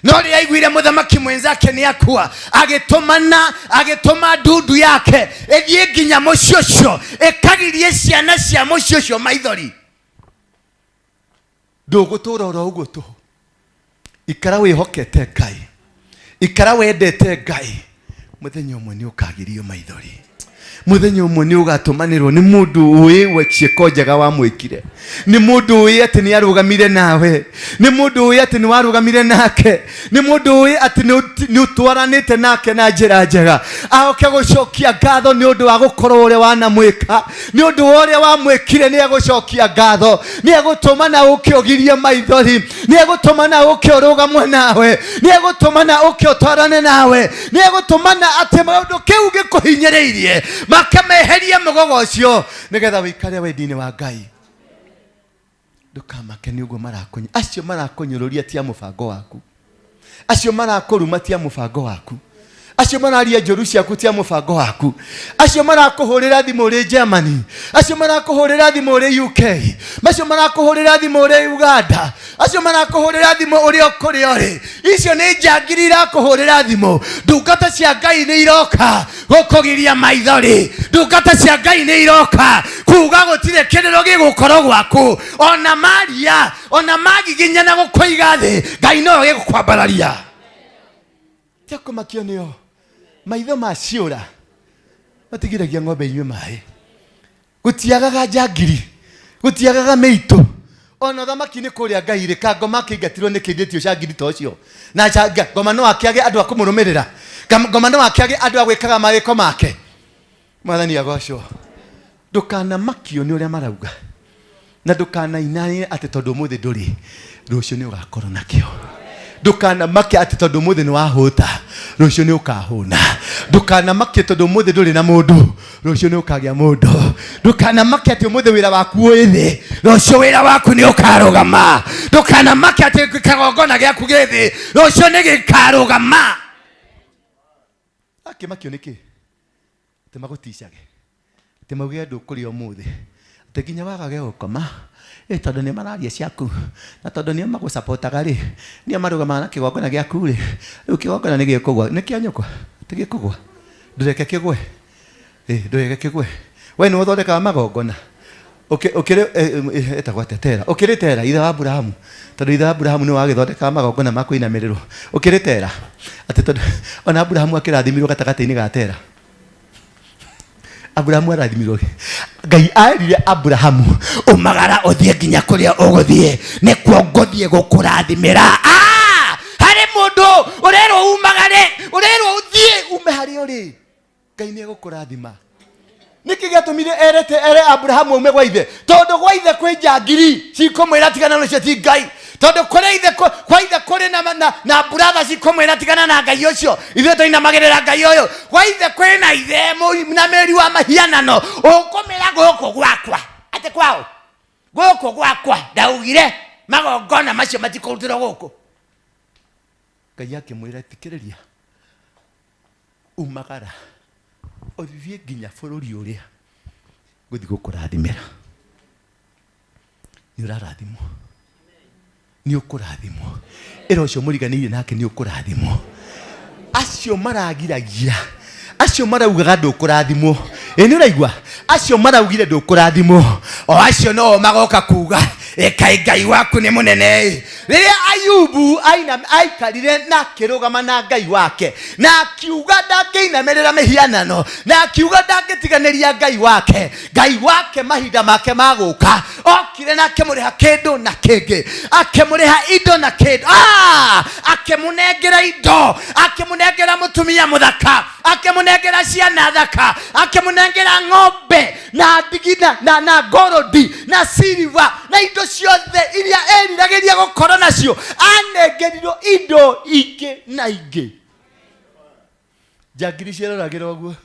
no rĩrĩa aiguire mũthamaki mwenzake nĩ akua, agĩtũmana, agĩtũma ndundu yake ĩthiĩ nginya mũciĩ ũcio ĩkagirie ciana cia mũciĩ ũcio maithori. Ndũgũtũra oro ũguo tũhũ. Ikara wĩhokete Ngai, ikara wendete Ngai. Mũthenya ũmwe nĩ ũkagirio maithori, mũthenya ũmwe nĩ ũgatũmanĩrwo nĩ mũndũ ũĩ we ciĩko njega wamwĩkire, nĩ mũndũ ũĩ atĩ nĩ arũgamire nawe, nĩ mũndũ ũĩ atĩ nĩ warũgamire nake, nĩ mũndũ ũĩ atĩ nĩ ũtwaranĩte nake na njĩra njega, aoke gũcokia ngatho nĩ ũndũ wa gũkorwo ũrĩa wanamwĩka, nĩ ũndũ wa ũrĩa wamwĩkire. Nĩ egũcokia ngatho, nĩ egũtũma na ũke ũgirie maithori, nĩ egũtũma na ũke ũrũgamwe nawe, nĩ egũtũma na ũke ũtwarane nawe, nĩ egũtũma na atĩ maũndũ kĩu gĩkũhinyĩrĩirie makameherie mũgogo ũcio, nĩgetha wĩikare wendi-inĩ wa Ngai. Ndũkamake nĩ ũguo marakũny acio marakũnyũrũria tia mũbango waku, acio marakũruma tia mũbango waku, acio mararia njũru ciaku tia mũbango waku, acio marakũhũrĩra thimũ ũrĩ Germany, acio marakũhũrĩra thimũ ũrĩ UK, acio marakũhũrĩra thimũ ũrĩ Uganda, acio marakũhũrĩra thimũ ũrĩ o kũrĩa ũrĩ, icio nĩ njangiri irakũhũrĩra thimũ. Ndungata cia Ngai nĩ iroka gũkũgiria maithori, ndungata cia Ngai nĩ iroka kuga gũtirĩ kĩrĩro gĩgũkorwo gwaku. Ona maria, ona magiginyana gũkũiga thĩ, Ngai no gĩgũkwambararia. Tia kũmakio nĩo. Maitho ma ciũra matigiragia ng'ombe inyue maĩ. Gũtiagaga njangiri. Gũtiagaga mĩitũ. Ona ũthamaki nĩ kũrĩa Ngai rĩ, ka ngoma akĩingatirwo nĩ kĩndĩtio cangiri ta ũcio. Na ngoma no akĩage andũ a kũmũrũmĩrĩra. Ngoma no akĩage andũ a gwĩkaga mawĩko make. Mwathani agocwo. Ndũkanamakio nĩ ũrĩa marauga. Na ndũkanainanie atĩ tondũ ũmũthĩ ndũrĩ, rũciũ nĩ ũgakorwo nakĩo. Ndũkanamake atĩ tondũ ũmũthĩ nĩ wahũta, rũciũ nĩ ũkahũna. Ndũkanamake tondũ ũmũthĩ ndũrĩ na mũndũ, rũciũ nĩ ũkagĩa mũndũ. Ndũkanamake atĩ ũmũthĩ wĩra waku wĩ thĩ, rũciũ wĩra waku nĩ ũkarũgama. Ndũkanamake atĩ kĩgongona gĩaku gĩ thĩ, rũciũ nĩ gĩkarũgama. Akĩmakio nĩkĩ? Atĩ magũticage, atĩ mauge ndũkũrĩa ũmũthĩ, atĩ nginya wagage gũkoma, ĩ tondũ nĩ mararia ciaku, na tondũ nĩo magũcapotaga rĩ, nĩo marũgamaga na kĩgongona gĩaku rĩ, rĩu kĩgongona nĩ gĩkũgwa. Nĩ kĩa nyũkwa? Ti gĩkũgwa. Ndũreke kĩgwe. Ĩ, ndũreke kĩgwe. We nĩwe ũthondekaga magongona. Ũkĩrĩ, etagwo atĩa? Tera. Ũkĩrĩ Tera, ithe wa Aburahamu. Tondũ ithe wa Aburahamu nĩwe wagĩthondekaga magongona ma kũinamĩrĩrwo. Ũkĩrĩ Tera. Atĩ tondũ ona Aburahamu akĩrathimirwo gatagatĩ-inĩ ga Tera. Aburahamu arathimirwo. Ngai erire Aburahamu, umagara ũthiĩ nginya kũrĩa ũgũthiĩ, nĩkuo ngũthiĩ gũkũrathimĩra. Harĩ mũndũ ũrerwo umagare, ũrerwo ũthiĩ ume harĩa ũrĩ. Ngai nĩ egũkũrathima. Nĩkĩ gĩatũmire erete ere Aburahamu aume gwa ithe? Tondũ gwa ithe kwĩ njangiri cikũmwĩra tigana nacio ti Ngai. Tondũ kũrĩ ithe kwa ithe kũrĩ na buratha cikũmwĩra tigana na Ngai ũcio. Ithuĩ tũinamagĩrĩra Ngai ũyũ. Gwa ithe kwĩ na ithe na mĩri wa mahianano ũkũmĩra gũkũ gwakwa. Atĩ kwao? Gũkũ gwakwa ndaugire magongona macio matikũrutĩrwo gũkũ. Ngai akĩmwĩra thikĩrĩria, umagara ũthiĩ nginya bũrũri ũrĩa ngũthiĩ gũkũrathimĩra. Nĩ ũrarathimwo, nĩ ũkũrathimwo. Ĩra ũcio mũriganĩire nake nĩ ũkũrathimwo. Acio maragiragia, acio maraugaga ndũkũrathimwo. Ĩ nĩ ũraigua? Acio maraugire ndũkũrathimwo, o acio no magoka kuga ĩkai Ngai waku nĩ mũnene. Rĩrĩa Ayubu aikarire na akĩrũgama na Ngai wake, na akiuga ndangĩinamĩrĩra mĩhianano, na akiuga ndangĩtiganĩria Ngai wake, Ngai wake mahinda make ma gũka okire na akĩmũrĩha kĩndũ na kĩngĩ, akĩmũrĩha indo na kĩndũ, akĩmũnengera indo, akĩmũnengera mũtumia mũthaka, akĩmũnengera ciana thaka, akĩmũnengera ng'ombe na ndigi na ngorodi na silver na indo ciothe iria eriragĩria gũkorwo nacio, anengerirwo indo ingĩ na ingĩ. Njangiri ciaroragĩra ũguo,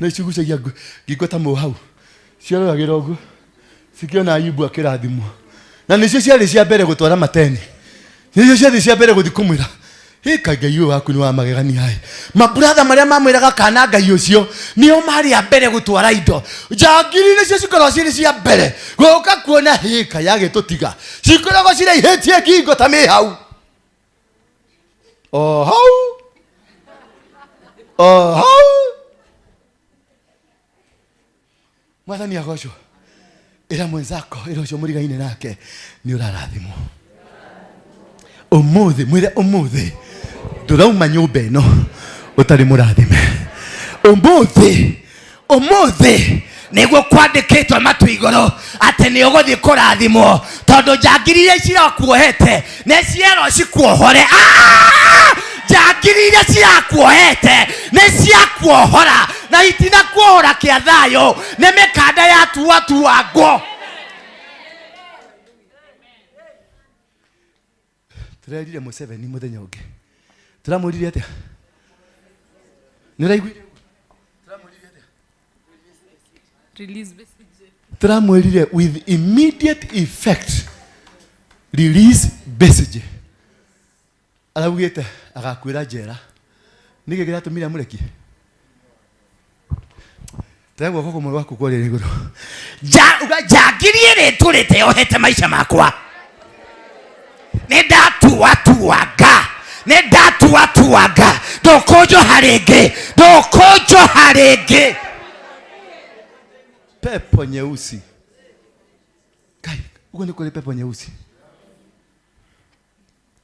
nĩ cigucagia ngingo ta mũhau, ciaroragĩra ũguo cikĩona Ayubu akĩrathimwo, na nĩcio ciarĩ cia mbere gũtwara mateni, nĩcio ciarĩ cia mbere gũthiĩ kũmwĩra hĩka Ngai ũyũ waku nĩ wa magegania ĩ. Maburatha marĩa mamwĩraga kana Ngai ũcio nĩo marĩ a mbere gũtwara indo. Njangiri nĩcio cikoragwo cirĩ cia mbere gũka kuona hĩka yagĩtũtiga, cikoragwo ciraihĩtie ngingo ta mĩhau. O hau, o hau. Mwathani agocwo. Ĩra mwenzako, ĩra ũcio mũrigaine nake nĩ ũrarathimwo ũmũthĩ. Mwĩre ũmũthĩ ndũrauma nyũmba ĩno ũtarĩ mũrathime. Ũmũthĩ, ũmũthĩ nĩguo kwandĩkĩtwo matu igũrũ atĩ nĩ ũgũthiĩ kũrathimwo, tondũ njangiri iria cirakuohete nĩ cierwo cikuohore. Njangiri iria cirakuohete nĩ ciakuohora, na itinakuohora kĩa thayũ, nĩ mĩkanda yatuatuangwo. Tũrerire Museveni mũthenya ũngĩ, tũramwĩrire atĩa? Nĩ ũraiguire? Release Besigye. Tũramwĩrire with immediate effect release Besigye. Araugĩte agakuĩra njera. Nĩkĩ kĩratũmire amũrekie? Tega guoko kũmwe gwaku kwarĩa igũrũ. Uga njangiri ĩrĩa ĩtũrĩte yohete maica makwa, nĩ ndatuatuanga, nĩ ndatuatuanga, ndũkũnjoha rĩngĩ, ndũkũnjoha rĩngĩ. Pepo nyeusi. Kai, ugo nĩ kũrĩ pepo nyeusi?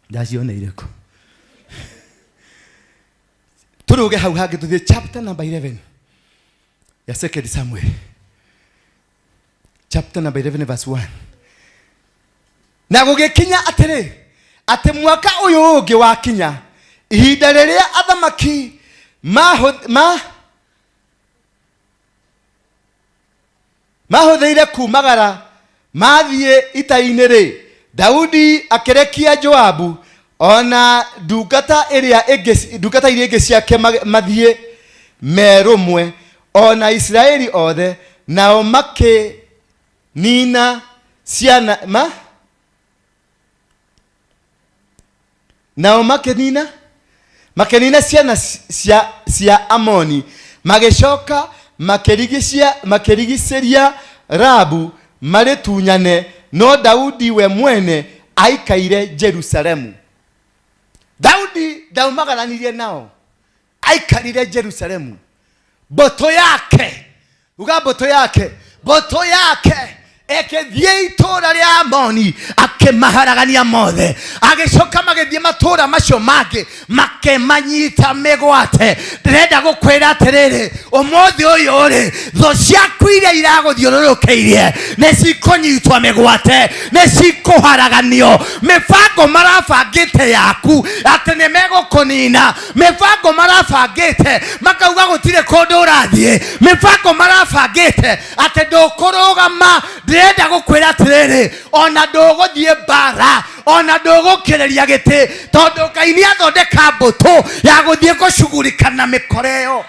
Ndacioneire kũ? Tũrũge hau hangĩ tũthiĩ chapter number 11 ya 2 Samuel. Chapter number 11 verse 1. Na gũgĩkinya atĩrĩ, atĩ mwaka ũyũ ũngĩ wakinya, ihinda rĩrĩa athamaki mahũ- ma mahũthĩire kumagara mathiĩ ita-inĩ-rĩ, Daudi akĩrekia Joabu ona ndungata ĩrĩa ĩngĩ ndungata iria ingĩ ciake mathiĩ me rũmwe ona Isiraeli othe, nao makĩnina ciana ma nao makĩnina makĩnina ciana cia, cia Amoni, magĩcoka makĩrigicia makĩrigicĩria Rabu marĩtunyane, no Daudi we mwene aikaire Jerusalemu. Daudi ndaumagaranirie nao, aikarire Jerusalemu. Mbũtũ yake, uga mbũtũ yake, mbũtũ yake ĩkĩthiĩ itũũra rĩa Amoni akĩmaharagania mothe, agĩcoka magĩthiĩ matũũra macio mangĩ makĩmanyita mĩgwate. Ndĩrenda gũkwĩra atĩrĩrĩ, ũmũthĩ ũyũ rĩ, thũ ciaku iria iragũthiũrũrũkĩirie nĩ cikũnyitwo mĩgwate, nĩ cikũharaganio. Mĩbango marabangĩte yaku atĩ nĩ megũkũnina, mĩbango marabangĩte makauga gũtirĩ kũndũ ũrathiĩ, mĩbango marabangĩte atĩ ndũkũrũgama. Ndĩrenda gũkwĩra atĩrĩrĩ, ona ndũgũthiĩ mbara, ona ndũgũkĩrĩria gĩtĩ, tondũ Ngai nĩ athondeka mbũtũ ya gũthiĩ gũcugurika na mĩkora ĩyo.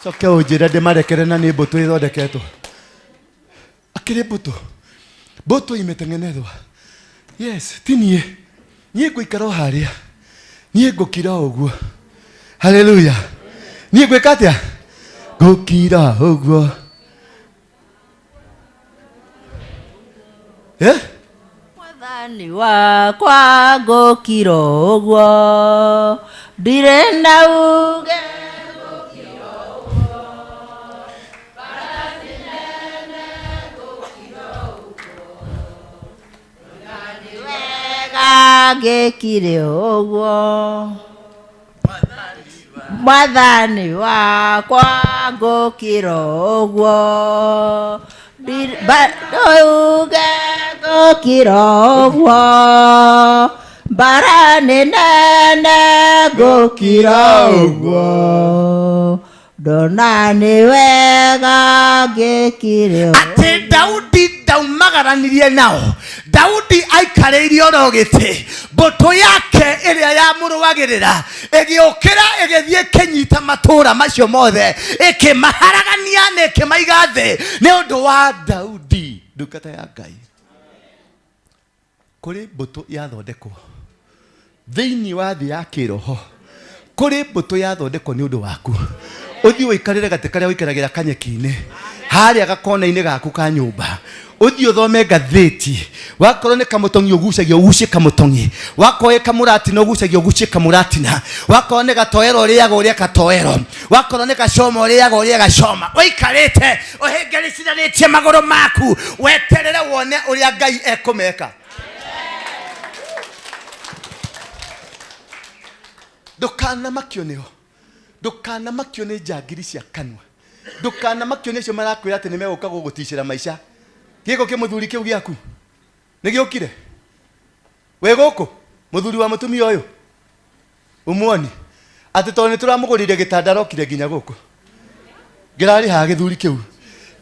Coke ũnjĩre ndĩmarekere na nĩ mbũtũ ĩthondeketwo. Akĩrĩ mbũtũ, mbũtũ imetengenezwa. Yes, ti niĩ, niĩ ngũikara o harĩa, niĩ ngũkira o ũguo. Haleluya. Niĩ ngwĩka atĩa? Ngũkira ũguo. Eh? Mwathani wakwa ngũkira ũguo, ndirĩ na uge. Wega ngĩkire ũguo, Mwathani wakwa ngũkira ũguo, ndauge ngũkira ũguo, mbara nĩ nene ngũkira ũguo, ndona nĩ wega ngĩkire ũguo. Atĩ Daudi ndaumagaranirie nao, Daudi aikarĩire oro gĩtĩ, mbũtũ yake ĩrĩa yamũrũagĩrĩra ĩgĩũkĩra ĩgĩthiĩ ĩkĩnyita matũũra macio mothe, ĩkĩmaharagania na ĩkĩmaiga thĩ nĩ ũndũ wa Daudi ndungata ya Ngai. Kũrĩ mbũtũ yathondekwo thĩinĩ wa thĩ ya kĩroho, kũrĩ mbũtũ yathondekwo nĩ ũndũ waku, ũthiĩ ũikarĩre gatĩ karĩa ũikaragĩra kanyeki-inĩ harĩa gakona-inĩ gaku ka nyũmba, ũthiĩ ũthome ngathĩti, wakorwo nĩ kamũtong'i ũgucagia ũgucie kamũtong'i, wakorwo ĩ kamũratina ũgucagia ũgucie kamũratina, wakorwo nĩ gatoero ũrĩaga ũrĩe katoero, wakorwo nĩ gacoma ũrĩaga ũrĩe gacoma, ũikarĩte ũhĩngĩrĩcithanĩtie magũrũ maku, weterere wone ũrĩa Ngai ekũmeka. Ndũkanamakio nĩo, ndũkanamakio nĩ njangiri cia kanua, ndũkanamakio nĩ acio marakwĩra atĩ nĩ megũka gũgũticĩra maica. Gĩko kĩ mũthuri kĩu gĩaku nĩ gĩũkire wĩ gũkũ, mũthuri wa mũtumia ũyũ umuoni atĩ tondũ nĩ tũramũgũrĩire gĩtanda arokire nginya gũkũ. Ngĩrarĩ haha gĩthuri kĩu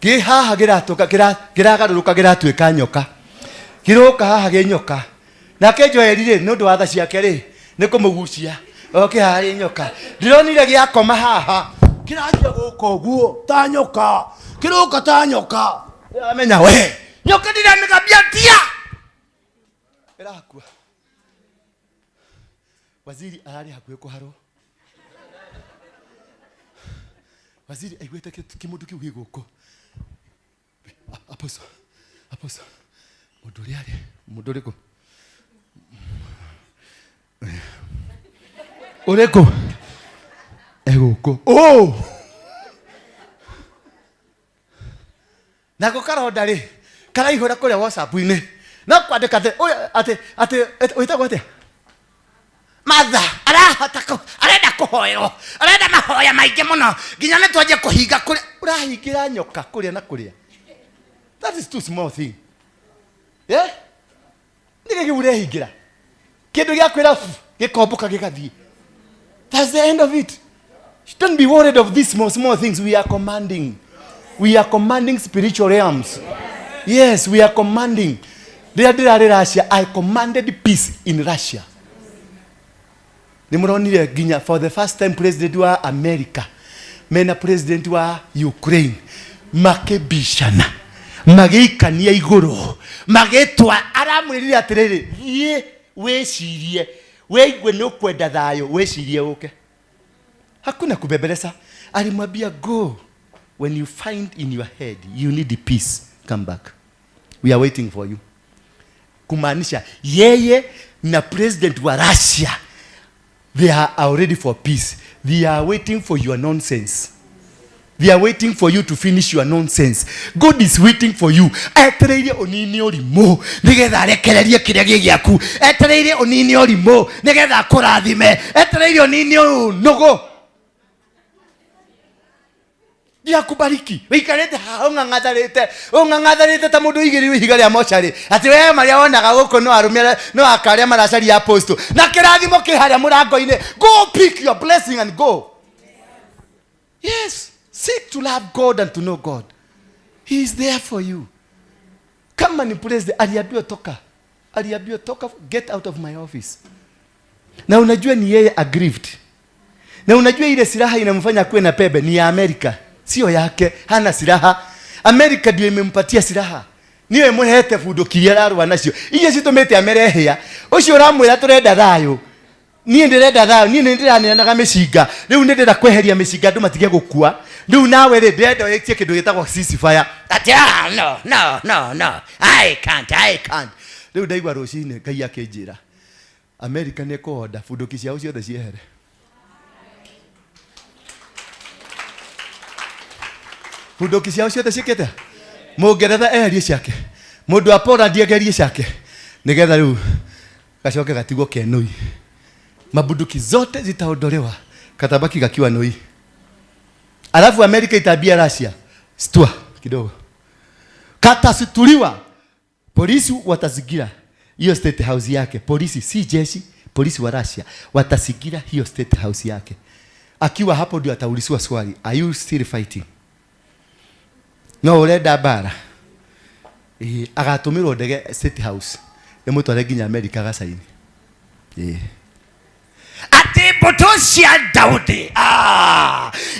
kĩ haha kĩratũka kĩragarũrũka kĩratuĩka nyoka, kĩroka haha gĩ nyoka. Nake Joeli rĩ, nĩ ũndũ wa tha ciake rĩ, nĩ kũmũgucia oke haha rĩ nyoka. Ndĩronire gĩakoma haha kĩranjia gũka ũguo ta nyoka, kĩroka ta nyoka. Ndĩramenya we nyoka ndĩramĩgambia ndia ĩrakua. Waziri ararĩ hakuhĩ kũharwo. Waziri aiguĩte kĩmũndũ kĩu gĩ gũkũ. Apostle, apostle, mũndũ ũrĩa arĩ, mũndũ ũrĩkũ? Ũrĩkũ? E gũkũ. Oh! Nako karonda rĩ, karaihũra kũrĩa WhatsApp-inĩ. No kwandĩka atĩ, ũyũ, atĩ, atĩ, wĩtagwo atĩa? Martha, arahota kũ, arenda kũhoerwo, arenda mahoya maingĩ mũno, nginya nĩ twanjie kũhinga kũrĩa. Ũrahingĩra nyoka kũrĩa na kũrĩa. That is too small thing. Yeah? Nĩkĩ kĩu ũrehingĩra? Kĩndũ gĩa kwĩra gĩkomboka gĩgathiĩ. That's the end of it. Don't be worried of these small, small things. We are commanding. We are commanding spiritual realms. Yes, we are commanding. Rĩrĩa ndĩrarĩ Russia, I commanded peace in Russia. Nĩ mũronire nginya for the first time president wa America mena president wa Ukraine makĩbicana magĩikania igũrũ magĩtwa aramwĩrire atĩrĩrĩ thiĩ wĩcirie wĩigue nĩ ũkwenda thayũ wĩcirie ũke. Hakuna kubembeleza. Alimwambia go, when you find in your head you need peace, come back, we are waiting for you. Kumaanisha yeye na president wa Russia, they are already for peace. They are waiting for your nonsense. They are waiting for you to finish your nonsense. God is waiting for you. Etereire ũnine ũrimũ nĩgetha arekererie kĩrĩa gĩ gĩaku. Etereire ũnine ũrimũ nĩgetha akũrathime. Etereire ũnine ũnũgũ. Ndiakubariki. Wĩikarĩte haha ũng'ang'atharĩte, ũng'ang'atharĩte ta mũndũ ũigĩrĩirwo ihiga rĩa mocarĩ. Atĩ we marĩa wonaga gũkũ no arũme arĩa, no aka arĩa maracaria apostle. Na kĩrathimo kĩ harĩa mũrango-inĩ. Go pick your blessing and go. Yes, seek to love God and to know God. He is there for you. Kama ni president, aliambiwa toka. Aliambiwa toka, get out of my office. Na unajua ni yeye aggrieved. Na unajua ile silaha inamfanya kuwe na pembe ni ya Amerika, sio yake. Hana silaha. Amerika ndio imempatia silaha. Niyo imũhete bunduki iria ararũa nacio. Iria citũmĩte amerehĩa. Ũcio ũramwĩra tũrenda thayũ. Niĩ ndĩrenda thayũ, niĩ nĩ ndĩraneanaga mĩcinga. Rĩu nĩ ndĩrenda kweheria mĩcinga andũ matige gũkua. Rĩu nawe rĩ, ndĩrenda wĩtie kĩndũ gĩtagwo ceasefire. Ati, no, no, no, no. I can't, I can't. Rĩu ndaigua rũcinĩ Ngai akĩnjĩra, Amerika nĩ ĩkũhonda bunduki ciao ciothe ciehere. Bunduki ciao ciothe ciĩkĩte? Mũngeretha eherie ciake. Mũndũ wa Poland egerie ciake. Nĩgetha rĩu gacoke gatigwo kenũi. Mabunduki zote zitaondolewa, katabaki gakiwa nui. Alafu Amerika itaambia Russia, stua kidogo. Katasituliwa. Polisi watazingira hiyo state house yake. Polisi si jeshi, polisi wa Russia watazingira hiyo state house yake. Akiwa hapo ndio ataulizwa swali, are you still fighting? No urenda mbara. Agatumirwo ndege state house ĩmũtware nginya Amerika agacaini. Ati mbũtũ cia Daudi.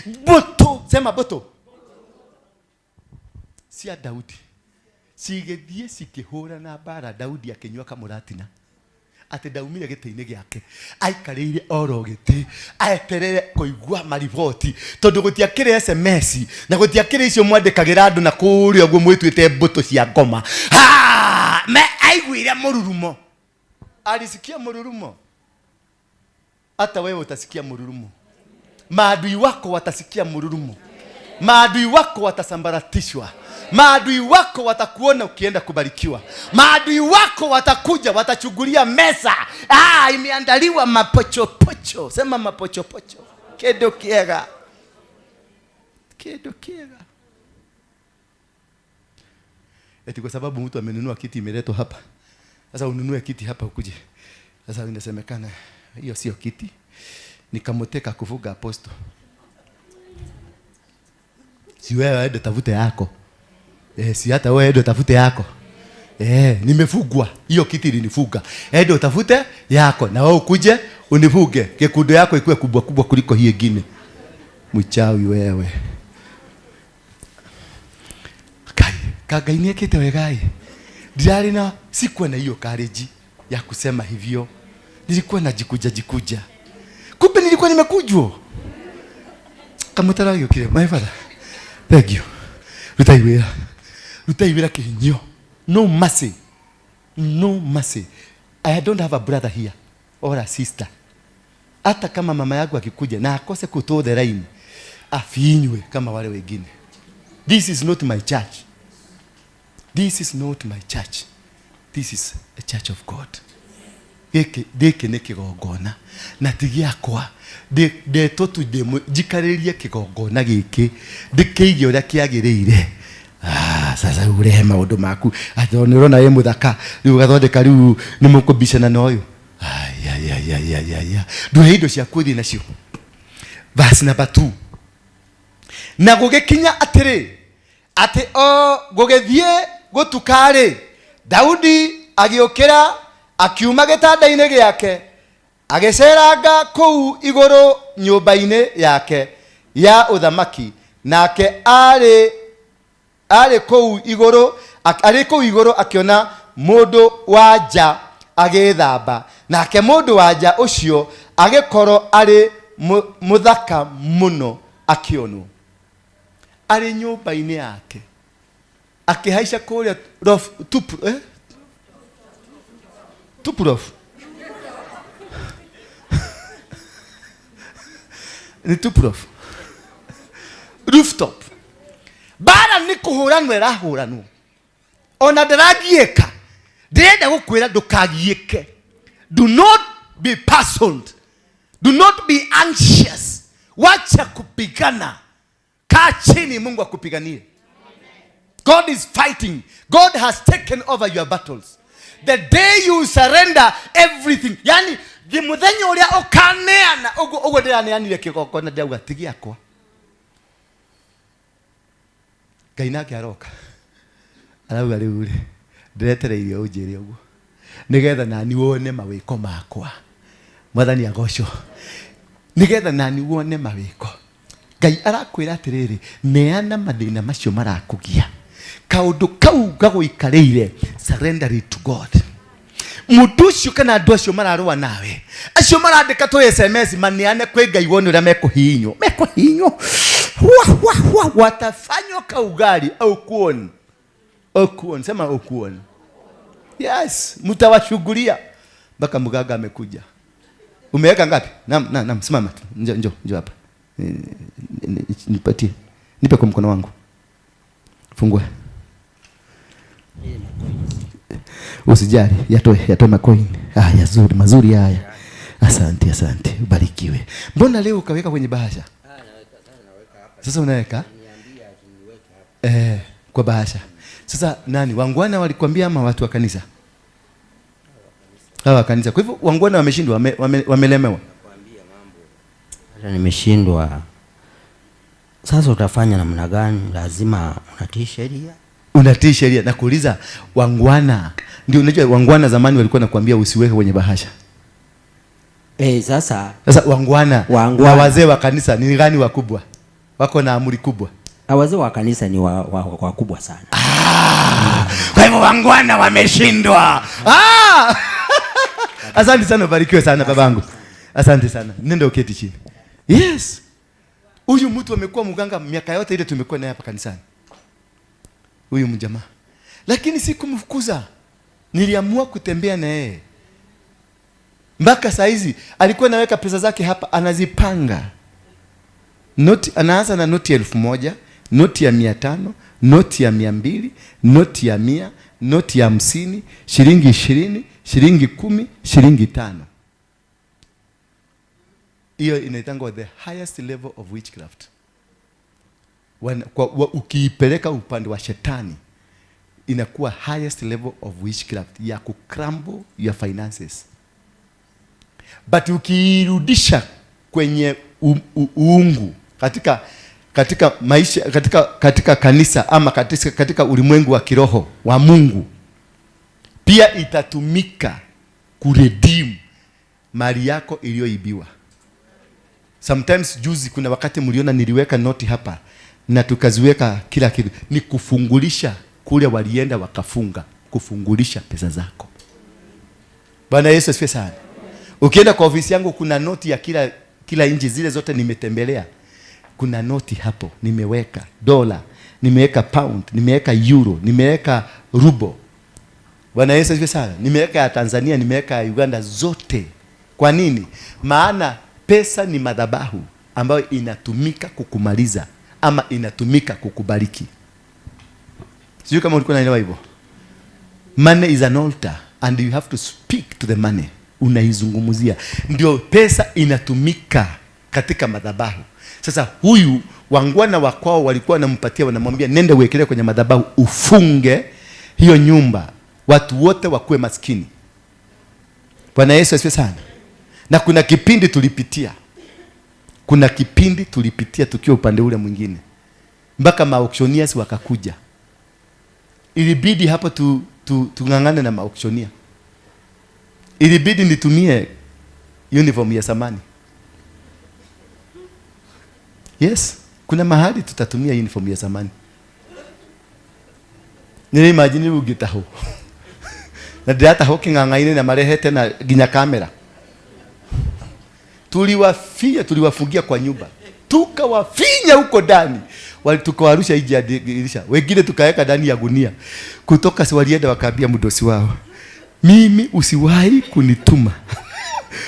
Mbũtũ, sema mbũtũ cia Daudi cigĩthiĩ cikĩhũrana mbara. Daudi akĩnyua kamũratina atĩ ndaumire gĩtĩ-inĩ gĩake, aikarĩire oro gĩtĩ eterere kũigua mariboti, tondũ gũtiakĩrĩ SMS na gũtiakĩrĩ icio mwandĩkagĩra andũ na kũrĩa ũguo mwĩtuĩte mbũtũ cia ngoma. Ha! Me aiguire mũrurumo, alisikia mũrurumo. Hata wewe utasikia mũrurumo, maadui wako watasikia mũrurumo, maadui wako watasambaratishwa, maadui wako watakuona ukienda kubarikiwa, maadui wako watakuja, watachungulia meza. Imeandaliwa mapochopocho. Sema mapochopocho. Kendo kiega. Kendo kiega. Eti kwa sababu mtu amenunua kiti imeletwa hapa. Sasa ununue kiti hapa ukuje. Sasa inasemekana hiyo sio kiti. Nikamoteka kufuga apostle. Si wewe ende tafute yako. Si hata wewe ende tafute yako. Nimefugwa. Hiyo kiti ilinifuga. Ende utafute yako na wewe ukuje unifuge. Kikundo yako ikuwe kubwa kubwa kuliko hii nyingine. Mchawi wewe. Kai, kagai niekite wegai. Ndirari na sikuwa na hiyo courage ya kusema hivyo. Nilikuwa najikuja jikuja. Kumbe nilikuwa nimekujwa. Kamutara yukire, my father. Thank you. Rutai wira. Rutai wira kihinyo. No mercy. No mercy. I don't have a brother here or a sister. Hata kama mama yangu akikuja na akose kutoa the line, afinywe kama wale wengine. This is not my church. This is not my church. This is a church of God. Gĩkĩ nĩ kĩgongona na ti gĩakwa. Ndetwo tu njikarĩrie kĩgongona gĩkĩ ndĩkĩige ũrĩa kĩagĩrĩire. Sasa urehe maundu maku ati nĩ ũrona wĩ mũthaka rĩu ũgathondeka rĩu nĩ mũkũbicana na ũyũ. Ayayayayaya, ndũhe indo ciaku ũthiĩ nacio. Verse number 2, na gũgĩkinya atĩrĩ atĩ o gũgĩthiĩ gũtuka-rĩ, Daudi agĩũkĩra akiuma gĩtanda-inĩ gĩake agĩceranga kũu igũrũ nyũmba-inĩ yake ya ũthamaki, nake arĩ kũu igũrũ akĩona mũndũ wa nja agĩthamba, nake mũndũ wa nja ũcio agĩkorwo arĩ mũthaka mũno akĩonwo. Arĩ nyũmba-inĩ yake akĩhaica kũrĩa tupurof ni tupurof rooftop. Bara nĩ kũhũranwo ĩrahũranwo, ona ndĩragiĩka. Ndĩrenda gũkwĩra ndũkagiĩke. Do not be puzzled, do not be anxious. Wacha kupigana, kaa chini, Mungu akupiganie. God is fighting. God has taken over your battles. The day you surrender everything, yani muthenya uria ukaneana uguo uguo ndiraneanire kigongona ndauga ti giakwa, Ngai nake aroka arauga riu ri ndiretereirie unjire uguo nigetha nani wone mawiko makwa. Mwathani agocwo, nigetha nani wone mawiko. Ngai arakwira atiriri, neana mathina macio marakugia, kaundu kau gagũikarĩire, surrender it to God. Mũndũ ũcio kana andũ acio mararũa nawe, acio marandĩka tũ SMS, maneane kwĩ Ngai wone ũrĩa mekũhihinywo, mekũhihinywo wa watafanywa kaugali au kuoni okuoni, sema okuoni. Yes, mtawashughulia mpaka mganga amekuja. Umeweka ngapi? Naam, naam, simama tu. Njoo, njoo, njoo hapa. Nipatie. Nipe kwa mkono wangu. Fungua. Usijali, yatoe makoini. Ah, yazuri, mazuri haya. Asante, asante. Ubarikiwe. Mbona leo ukaweka kwenye bahasha? Sasa unaweka? Kwa bahasha. Sasa nani? Wangwana walikwambia ama watu wa kanisa? Hawa kanisa. Kwa hivyo wangwana wameshindwa, wamelemewa. Hata nimeshindwa. Sasa utafanya namna gani? Lazima unatii sheria. Unatii sheria. Na kuuliza wangwana. Ndio unajua wangwana zamani walikuwa nakuambia usiweke kwenye bahasha. Sasa wangwana na wazee wa kanisa ni gani wakubwa? Wako na amri kubwa. Wazee wa kanisa ni wakubwa sana. Kwa hivyo wangwana wameshindwa. Asante sana, ubarikiwe sana babangu. Asante sana. Nenda uketi chini. Yes. Huyu mtu amekuwa mganga miaka yote ile tumekuwa naye hapa kanisani. Huyu mjamaa. Lakini sikumfukuza. Niliamua kutembea na yeye. Mpaka saa hizi alikuwa anaweka pesa zake hapa, anazipanga. Noti, anaanza na noti 1000, noti ya 500, noti ya 200, noti ya 100, noti ya 50, shilingi 20, shilingi 10, shilingi 5. Hiyo inaitangwa the highest level of witchcraft. Ukiipeleka upande wa shetani inakuwa highest level of witchcraft ya kucrumble your finances. But ukiirudisha kwenye uungu katika maisha, katika kanisa ama katika ulimwengu wa kiroho wa Mungu, pia itatumika kuredeem mali yako iliyoibiwa. Sometimes juzi kuna wakati mliona niliweka noti hapa na tukaziweka kila kitu, ni kufungulisha kule walienda wakafunga, kufungulisha pesa zako. Bwana Yesu asifiwe sana. Ukienda kwa ofisi yangu kuna noti ya kila nchi, zile zote nimetembelea. Kuna noti hapo nimeweka dola, nimeweka pound, nimeweka euro, nimeweka rubo. Bwana Yesu asifiwe sana. Nimeweka ya Tanzania, nimeweka ya Uganda, zote. Kwa nini? Maana pesa ni madhabahu ambayo inatumika kukumaliza ama inatumika kukubariki. Sijui kama ulikuwa unaelewa hivyo. Money is an altar and you have to speak to the money. Unaizungumzia. Ndio pesa inatumika katika madhabahu. Sasa huyu Wangwana wa kwao walikuwa wanampatia, wanamwambia nenda uwekelee kwenye madhabahu ufunge hiyo nyumba, watu wote wakuwe maskini. Bwana Yesu asifiwe sana. Na kuna kipindi tulipitia. Kuna kipindi tulipitia tukiwa upande ule mwingine. Mpaka maauctioneers wakakuja. Ilibidi hapo tung'ang'ane na maauctioneer. Ilibidi nitumie uniform ya samani. Yes, kuna mahali tutatumia uniform ya zamani. Nili imagine ugitaho. Na ndĩrataho kĩng'ang'a-inĩ na marehete na nginya kamera. Tuliwafinya, tuliwafungia kwa nyumba. Tukawafinya huko ndani. Tukawarusha nje ya dirisha. Wengine tukaweka ndani ya gunia. Kutoka si walienda wakaambia mdosi wao, mimi usiwahi kunituma.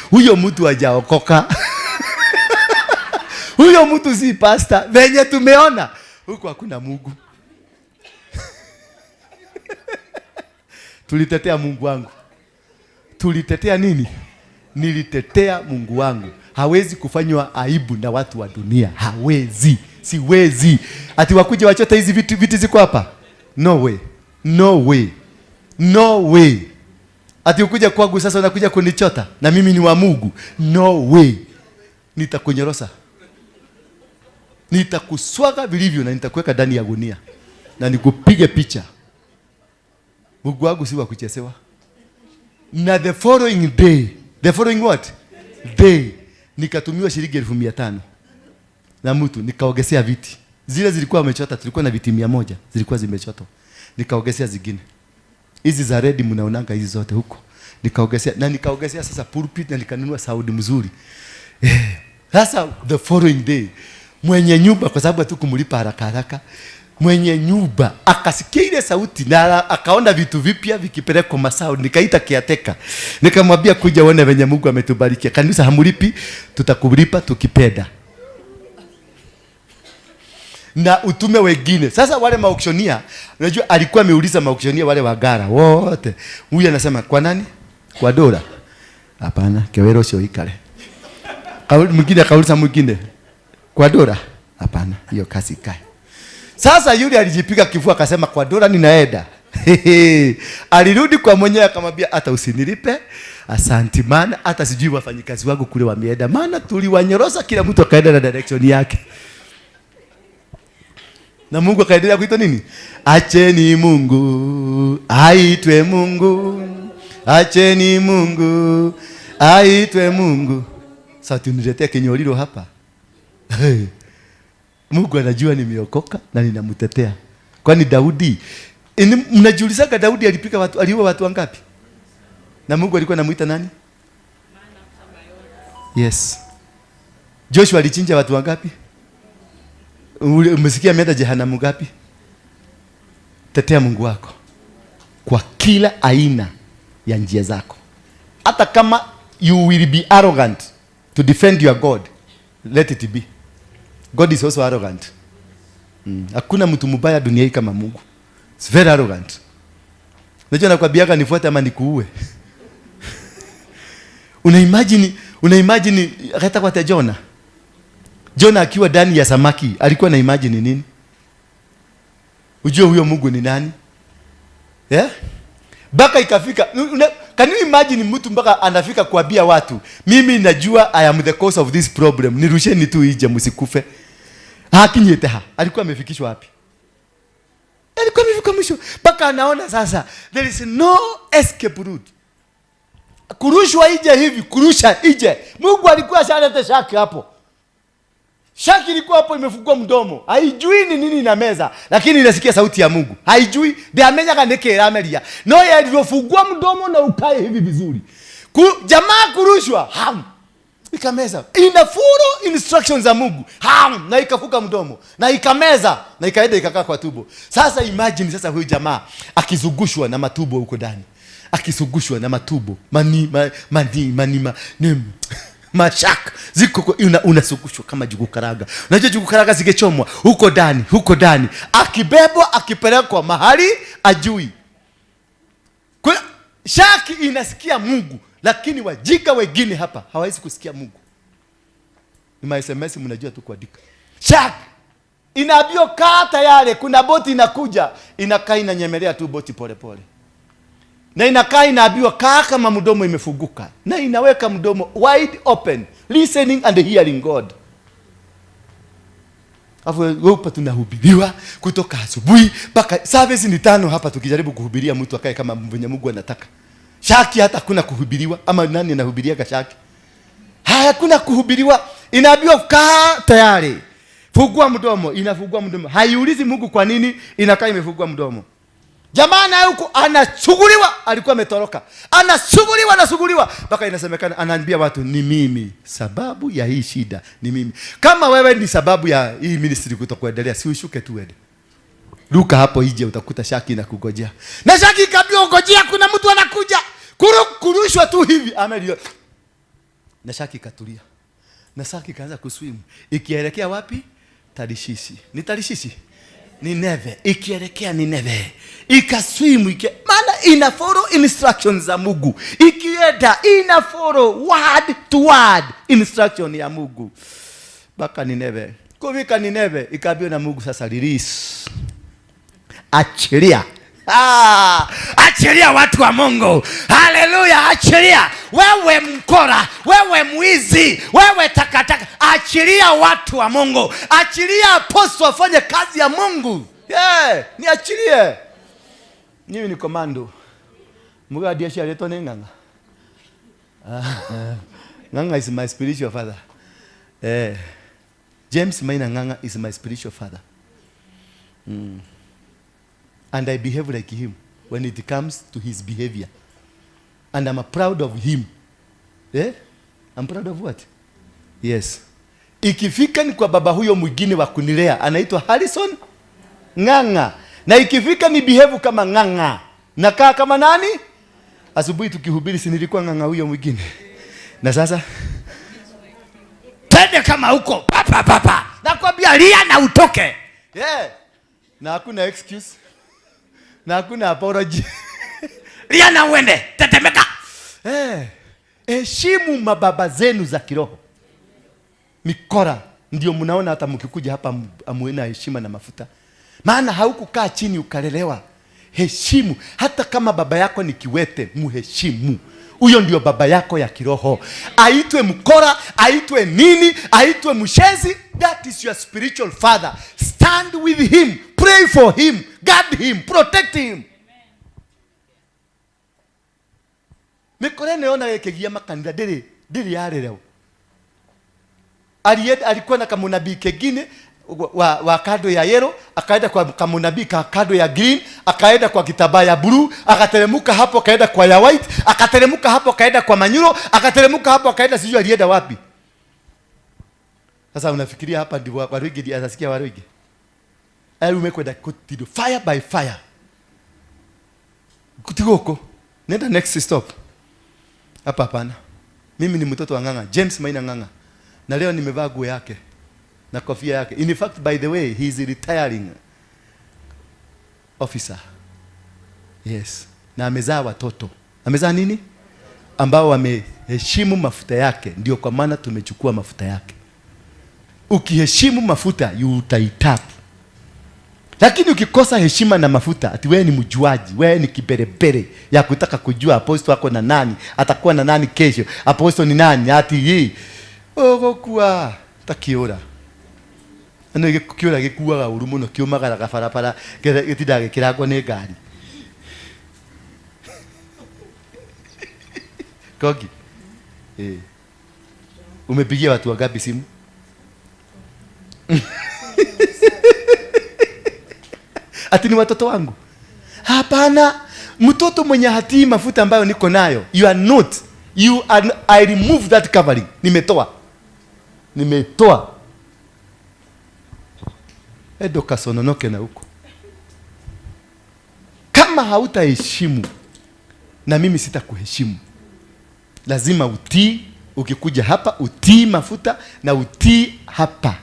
Huyo mtu hajaokoka. Huyo mtu si pastor. Venye tumeona huko hakuna Mungu. Tulitetea Mungu wangu. Tulitetea nini? Nilitetea Mungu wangu. Hawezi kufanywa aibu na watu wa dunia. Hawezi. Siwezi. Ati wakuje wachote hizi vitu ziko hapa? No way. No way. No way. Ati ukuja kwangu sasa unakuja kunichota na mimi ni wa Mungu. No way. Nitakunyorosa. Nitakuswaga vilivyo na nitakuweka ndani ya gunia na nikupige picha. Mungu wangu si wa kuchezewa. Na the following day, the following what? Day, nikatumiwa shilingi 1500 na mtu, nikaongezea viti. Zile zilikuwa wamechota, tulikuwa na viti 100, zilikuwa zimechotwa. Nikaongezea zingine. Hizi za red mnaonanga hizi zote huko. Nikaongezea na nikaongezea sasa pulpit na nikanunua sound mzuri. Sasa the following day, mwenye nyumba, kwa sababu hatukumlipa haraka haraka, mwenye nyumba akasikia ile sauti na akaona vitu vipya vikipelekwa masao. Nikaita kiateka, nikamwambia kuja uone venye Mungu ametubarikia. Kanisa hamulipi, tutakulipa tukipenda. Na utume wengine. Sasa wale maauctioneer, unajua alikuwa ameuliza maauctioneer wale wagara wote. Huyu anasema kwa nani? Kwa Dora. Hapana, kewero sio ikale. Mwingine akauliza mwingine, kwa Dora? Hapana, hiyo kazi ikae. Sasa yule alijipiga kifua akasema kwa Dora ninaenda. Alirudi kwa mwenyewe akamwambia hata usinilipe. Asante maana hata sijui wafanyikazi wangu kule wameenda. Maana tuliwanyorosa kila mtu akaenda na direction yake. Na Mungu akaendelea kuitwa nini? Acheni Mungu aitwe Mungu. Acheni Mungu aitwe Mungu. Sasa tuniletea kinyolilo hapa. Hey. Mungu anajua nimeokoka na ninamtetea. Kwani Daudi, mnajiulizaga Daudi alipika watu, aliua watu wangapi? Na Mungu alikuwa anamuita nani? Yes. Joshua alichinja watu wangapi? Umesikia ameenda jehanamu ngapi? Tetea Mungu wako kwa kila aina ya njia zako. Hata kama you will be arrogant to defend your God, let it be. God is also arrogant. Hakuna mtu mbaya dunia hii kama Mungu. It's very arrogant. Unajua nakwambiaga nifuate ama nikuue. Una imagine hata kwa Jona. Jona akiwa ndani ya samaki alikuwa na imagine nini? Ujue huyo Mungu ni nani? Yeah? Baka ikafika, can you imagine mtu mpaka anafika kuambia watu, mimi najua I am the cause of this problem, nirusheni tu ije msikufe. Hakinyete ha. Alikuwa amefikishwa wapi? Alikuwa amefika mwisho. Mpaka anaona sasa there is no escape route. Kurushwa ije hivi, kurusha ije. Mungu alikuwa ashaleta shaki hapo. Shaki ilikuwa hapo imefungua mdomo. Haijui ni nini na meza, lakini inasikia sauti ya Mungu. Haijui, ndiamenya kana kerameria. No yeye aliyofungua mdomo na ukae hivi vizuri. Jamaa kurushwa, ham. Ikameza. Ina follow instructions za Mungu. Ham, na ikafuka mdomo, na ikameza, na ikaenda ikakaa kwa tumbo. Sasa imagine sasa huyu jamaa akizungushwa na matumbo huko ndani. Akizungushwa na matumbo, mani mani mani mani mashaka ziko unasukushwa kama jugu karanga. Unajua jugu karanga zingechomwa huko ndani, huko ndani. Akibebwa akipelekwa mahali ajui. Kwa shaki inasikia Mungu, lakini wajika wengine hapa hawawezi kusikia Mungu. Ni ma SMS mnajua tu kuandika. Shaki Inaambiwa kaa tayari, kuna boti inakuja, inakaa inanyemelea tu boti polepole. Na inakaa inaambiwa kaa kama mdomo imefunguka, na inaweka mdomo wide open, listening and hearing God. Alafu wewe tunahubiriwa kutoka asubuhi mpaka service ni 5 hapa, tukijaribu kuhubiria mtu akae kama mwenye Mungu anataka. Shaki hata hakuna kuhubiriwa, ama nani anahubiria kashaki? Hakuna kuhubiriwa. Inaambiwa kaa tayari, fungua mdomo, inafungua mdomo. Haiulizi Mungu kwa nini inakaa imefungua mdomo. Jamaa naye huko anachuguliwa, alikuwa ametoroka. Anasuguliwa, anasuguliwa mpaka inasemekana anaambia watu ni mimi sababu ya hii shida, ni mimi. Kama wewe ni sababu ya hii ministry kutokuendelea, si ushuke tu uende. Ruka hapo ije utakuta shaki na kugojea. Na shaki ikaambiwa ngojea, kuna mtu anakuja. Kurushwa tu hivi amelio. Na shaki ikatulia. Na shaki ikaanza kuswim. Ikielekea wapi? Tarishishi. Ni Tarishishi? Nineve. Ikielekea Nineve. Ikaswim, maana ina follow instructions za Mungu. Ikienda ina follow word to word instruction ya Mungu. Baka Nineve. Kufika Nineve ikaambiwa na Mungu sasa release. Achilia. Achilia watu wa Mungu. Haleluya, achilia. Wewe mkora, wewe mwizi, wewe takataka, achilia watu wa Mungu. Achilia apostle afanye kazi ya Mungu. Yeah, niachilie. Mimi ni komando. Mungu adiashi aletwa ni Ng'ang'a. Ng'ang'a is my spiritual father. James Maina Ng'ang'a is my spiritual father. And I behave like him when it comes to his behavior. And I'm proud of him. Eh? I'm proud of what? Yes. Ikifika ni kwa baba huyo mwingine wa kunilea, anaitwa Harrison Ng'ang'a. Na ikifika ni behave kama Ng'ang'a. Nakaa kama nani? Asubuhi tukihubiri si nilikuwa Ng'ang'a huyo mwingine. Na sasa twende kama huko. Papa papa. Nakwambia lia na utoke. Yeah. Na hakuna excuse. Na hakuna apology. Lia na uende, tetemeka. Heshimu mababa zenu za kiroho. Mikora ndio mnaona hata mkikuja hapa amuena heshima na mafuta. Maana haukukaa chini ukalelewa. Heshimu, hata kama baba yako ni kiwete, muheshimu. Huyo ndio baba yako ya kiroho. Aitwe mkora, aitwe nini, aitwe mshenzi, that is your spiritual father. Stand with him, pray for him, guard him, protect him. Mikora ĩno yonaga ĩkĩgia makanitha ndĩrĩ yarereo. Alikuwa na kamunabii kengine wa kado ya yellow, akaenda kwa kamunabii ka kado ya green, akaenda kwa kitambaa ya blue, akateremuka hapo akaenda kwa ya white, akateremuka hapo akaenda kwa manyuro, akateremuka hapo akaenda sijui alienda wapi. Sasa unafikiria hapa ndivyo Waruigi atasikia Waruigi? Ari umekwenda kutido fire by fire. Kutigoko. Nenda next stop. Hapa hapana. Mimi ni mtoto wa Ng'ang'a, James Maina Ng'ang'a. Na leo nimevaa nguo yake na kofia yake. In fact, by the way, he is a retiring officer. Yes. Na amezaa watoto. Amezaa nini? Ambao wameheshimu mafuta yake. Ndio kwa maana tumechukua mafuta yake. Ukiheshimu mafuta, utaitapu. Lakini ukikosa heshima na mafuta, ati wewe ni mjuaji, wewe ni kiberebere ya kutaka kujua apostle wako na nani, atakuwa na nani kesho, apostle ni nani, ati hii. Ogokuwa takiura. Ano gĩkiũra gĩkuaga ũru mũno, kĩũmagaraga barabara, gĩtindaga gĩkĩrangwo nĩ ngari. Kogi. Umepigia watu wangapi simu? Ati ni watoto wangu? Hapana, mtoto mwenye hatii mafuta ambayo niko nayo, you are not. You are, I remove that covering. Nimetoa. Nimetoa. Edo kasononoke na huko. Kama hautaheshimu, na mimi sitakuheshimu. Lazima utii. Ukikuja hapa utii mafuta na utii hapa.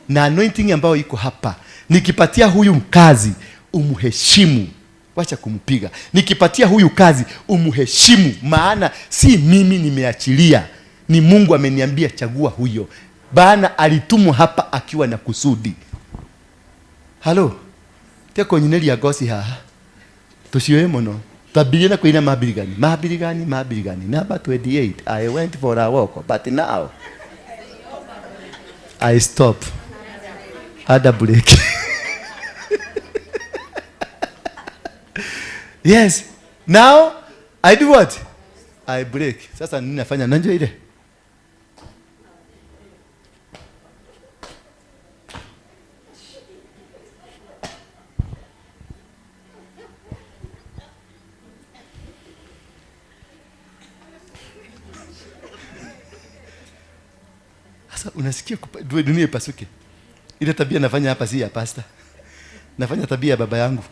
Na anointing ambayo iko hapa. Nikipatia huyu kazi, umheshimu. Wacha kumpiga. Nikipatia huyu kazi, umheshimu. Maana si mimi nimeachilia, ni Mungu ameniambia chagua huyo. Maana alitumwa hapa akiwa na kusudi. Halo. Tia kũnyinĩria ngoci haha. Tũciũĩ mũno. Twambirie na kũina mabirigani. Mabirigani, mabirigani. Number 28. I went for a walk, but now I stop. Had a break. Yes. Now I do what? I break. Sasa nini nafanya? Nanjua ile. Sasa unasikia dunia ipasuke. Ile tabia nafanya hapa si ya pastor. Nafanya tabia ya baba yangu.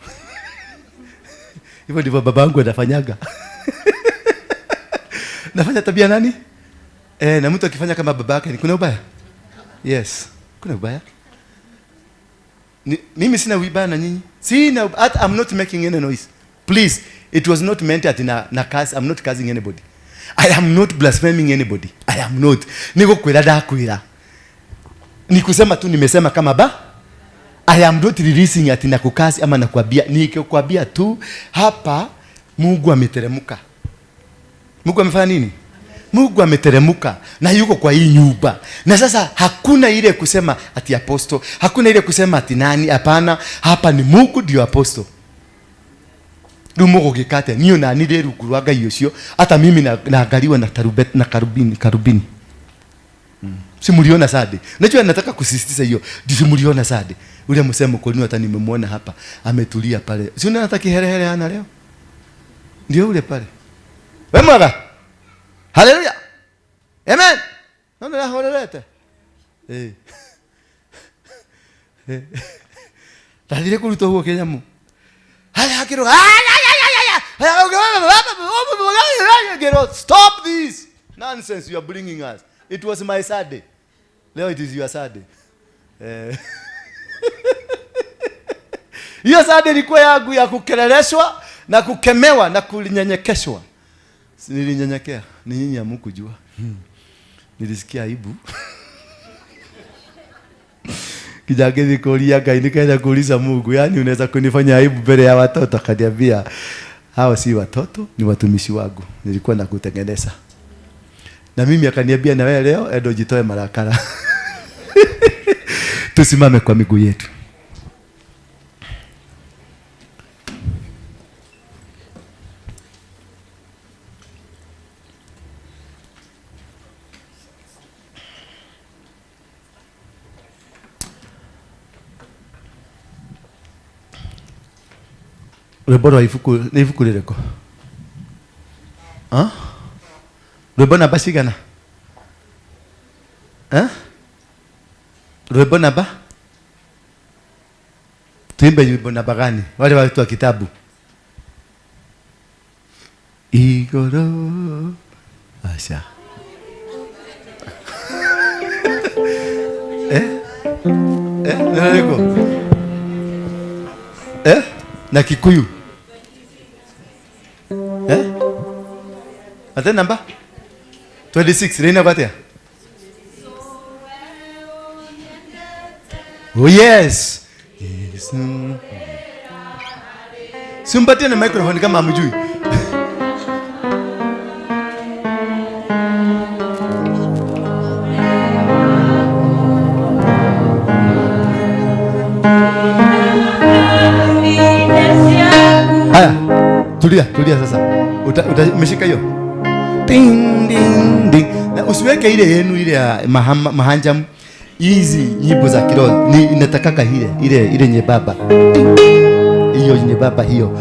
Hivyo ndivyo baba yangu anafanyaga. Nafanya tabia nani? Na mtu akifanya kama baba yake ni kuna ubaya? Yes, kuna ubaya. Mimi sina ubaya na nyinyi. Sina, I'm not making any noise. Please, it was not meant that na curse. I'm not cursing anybody. I am not blaspheming anybody. I am not. Niko kwira ndakwira. Ni kusema tu nimesema kama ba. I am not releasing ati nakukasi ama nakwambia. Nikikwambia tu hapa Mungu ameteremka. Mungu amefanya nini? Mungu ameteremka na yuko kwa hii nyumba. Na sasa hakuna ile kusema ati apostle, hakuna ile kusema ati nani, hapana. Hapa ni Mungu ndio apostle. Riu mugugikate niyo na nire rungu rwa Ngai ucio hata mimi naangaliwa na tarubet na karubini. Si muliona Sunday. Najua nataka kusisitiza hiyo. Si muliona Sunday. Ule msemo kwa nini hata nimemuona hapa ametulia pale. Si unaona hata kiherehere ana leo? Ndio ule pale. We mwaga. Haleluya. Amen. Naona la horerete. Eh. Tadire kuruto huo kenyamu. Haya hakiro. Stop this nonsense you are bringing us. It was my Sunday. Leo it is your Sunday. Hiyo Sunday ilikuwa yangu ya kukeleleshwa na kukemewa na kulinyenyekeshwa. Nilinyenyekea. Ni nyinyi hamkujua. Nilisikia aibu. Kijagezi kulia Ngai nikaenda kuuliza Mungu, yani unaweza kunifanya aibu mbele ya watoto? Akaniambia hao si watoto, ni watumishi wangu. Nilikuwa nakutengeneza. Na mimi akaniambia na wewe leo endo jitoe marakara. Tusimame kwa miguu yetu. Rwĩmbo rwa ibuku nĩ ibuku rĩrĩkũ? Rwĩmbo namba cigana? Rwĩmbo namba? Tuimbe rwĩmbo namba gani? Wale watu wa kitabu. Igoro asha. Nĩ Na Kikuyu. Ate namba 26 reina kwatia. Oh yes. Yes. Simpatie na microphone kama hamjui. Haya, tulia, tulia sasa. Umeshika hiyo. Ding ding ding. Na usiweke ile yenu ile ya mahanjam. Hizi nyimbo za kiroho ni inatakaka ile nyebaba. Hiyo nyebaba hiyo.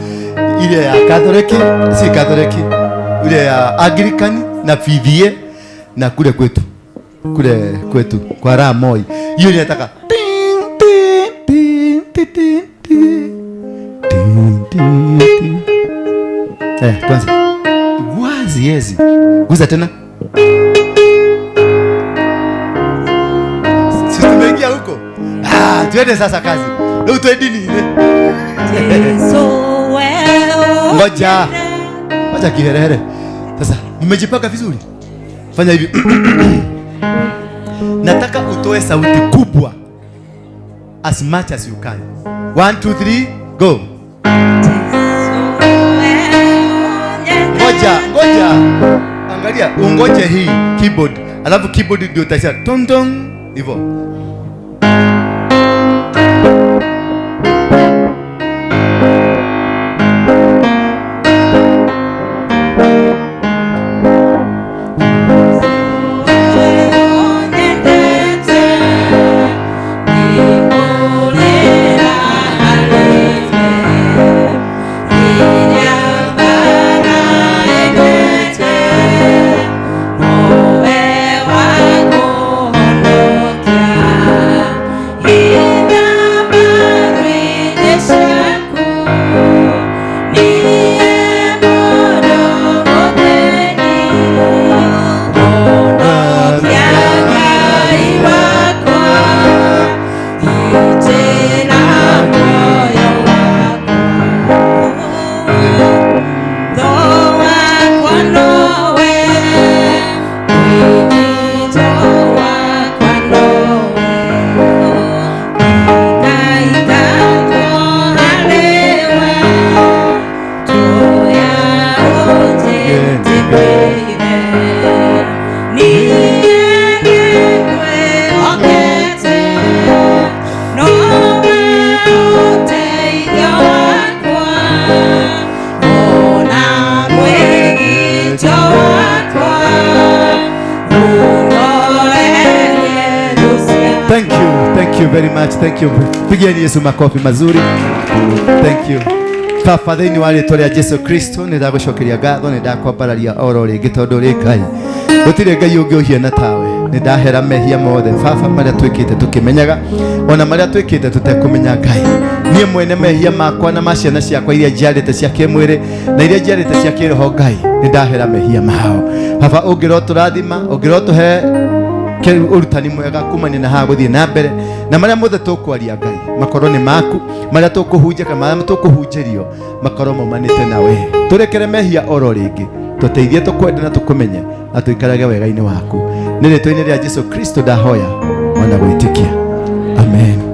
Ile ya Catholic, si Catholic. Ile ya Anglican na PVA na kule kwetu. Kule kwetu kwa Ramoi. Hiyo inataka ding ding ding ding ding. Ding ding ding. Tuanze. Wazi yezi. Guza tena. Sisi tumeingia huko. Tuende sasa kazi. Leo tuende nini ile? Ngoja. Wacha kiherehere. Sasa mmejipanga vizuri? Fanya hivi. Nataka utoe sauti kubwa. As much as you can. 1 2 3 go. Ngoja, ngoja. Angalia, ungoje hii keyboard. Alafu keyboard ndio utaisha tong tong hivyo. Thank you very much. Thank you. Pigieni Yesu makofi mazuri. Thank you. Baba thĩinĩ wa rĩtwa rĩa Jesu Kristo nĩ ndagũcokeria ngatho, nĩ ndakwambararia oro rĩngĩ tondũ ũrĩ Ngai. Gũtirĩ Ngai ũngĩ ũhiana tawe. Nĩ ndahera mehia mothe Baba marĩa twĩkĩte tũkĩmenyaga, ona marĩa twĩkĩte tũtekũmenya Ngai. Niĩ mwene mehia makwa na ma ciana ciakwa iria njiarĩte cia kĩmwĩrĩ na iria njiarĩte cia kĩroho Ngai, nĩ ndahera mehia mao. Baba ũngĩrotũrathima, ũngĩrotũhe urutani mwega kumania na haha guthie na mbere na maria mothe tukwaria Ngai makorwo ni maku, maria tukuhunjia kana maria tukuhunjĩrio makorwo maumanĩte nawe. Turekere mehia oro rĩngĩ, tuteithie tukwende na tukumenye na tuikarage wega-inĩ waku. Nĩ rĩtwa-inĩ rĩa Jesu Kristo ndahoya ona gwĩtĩkia. Amen.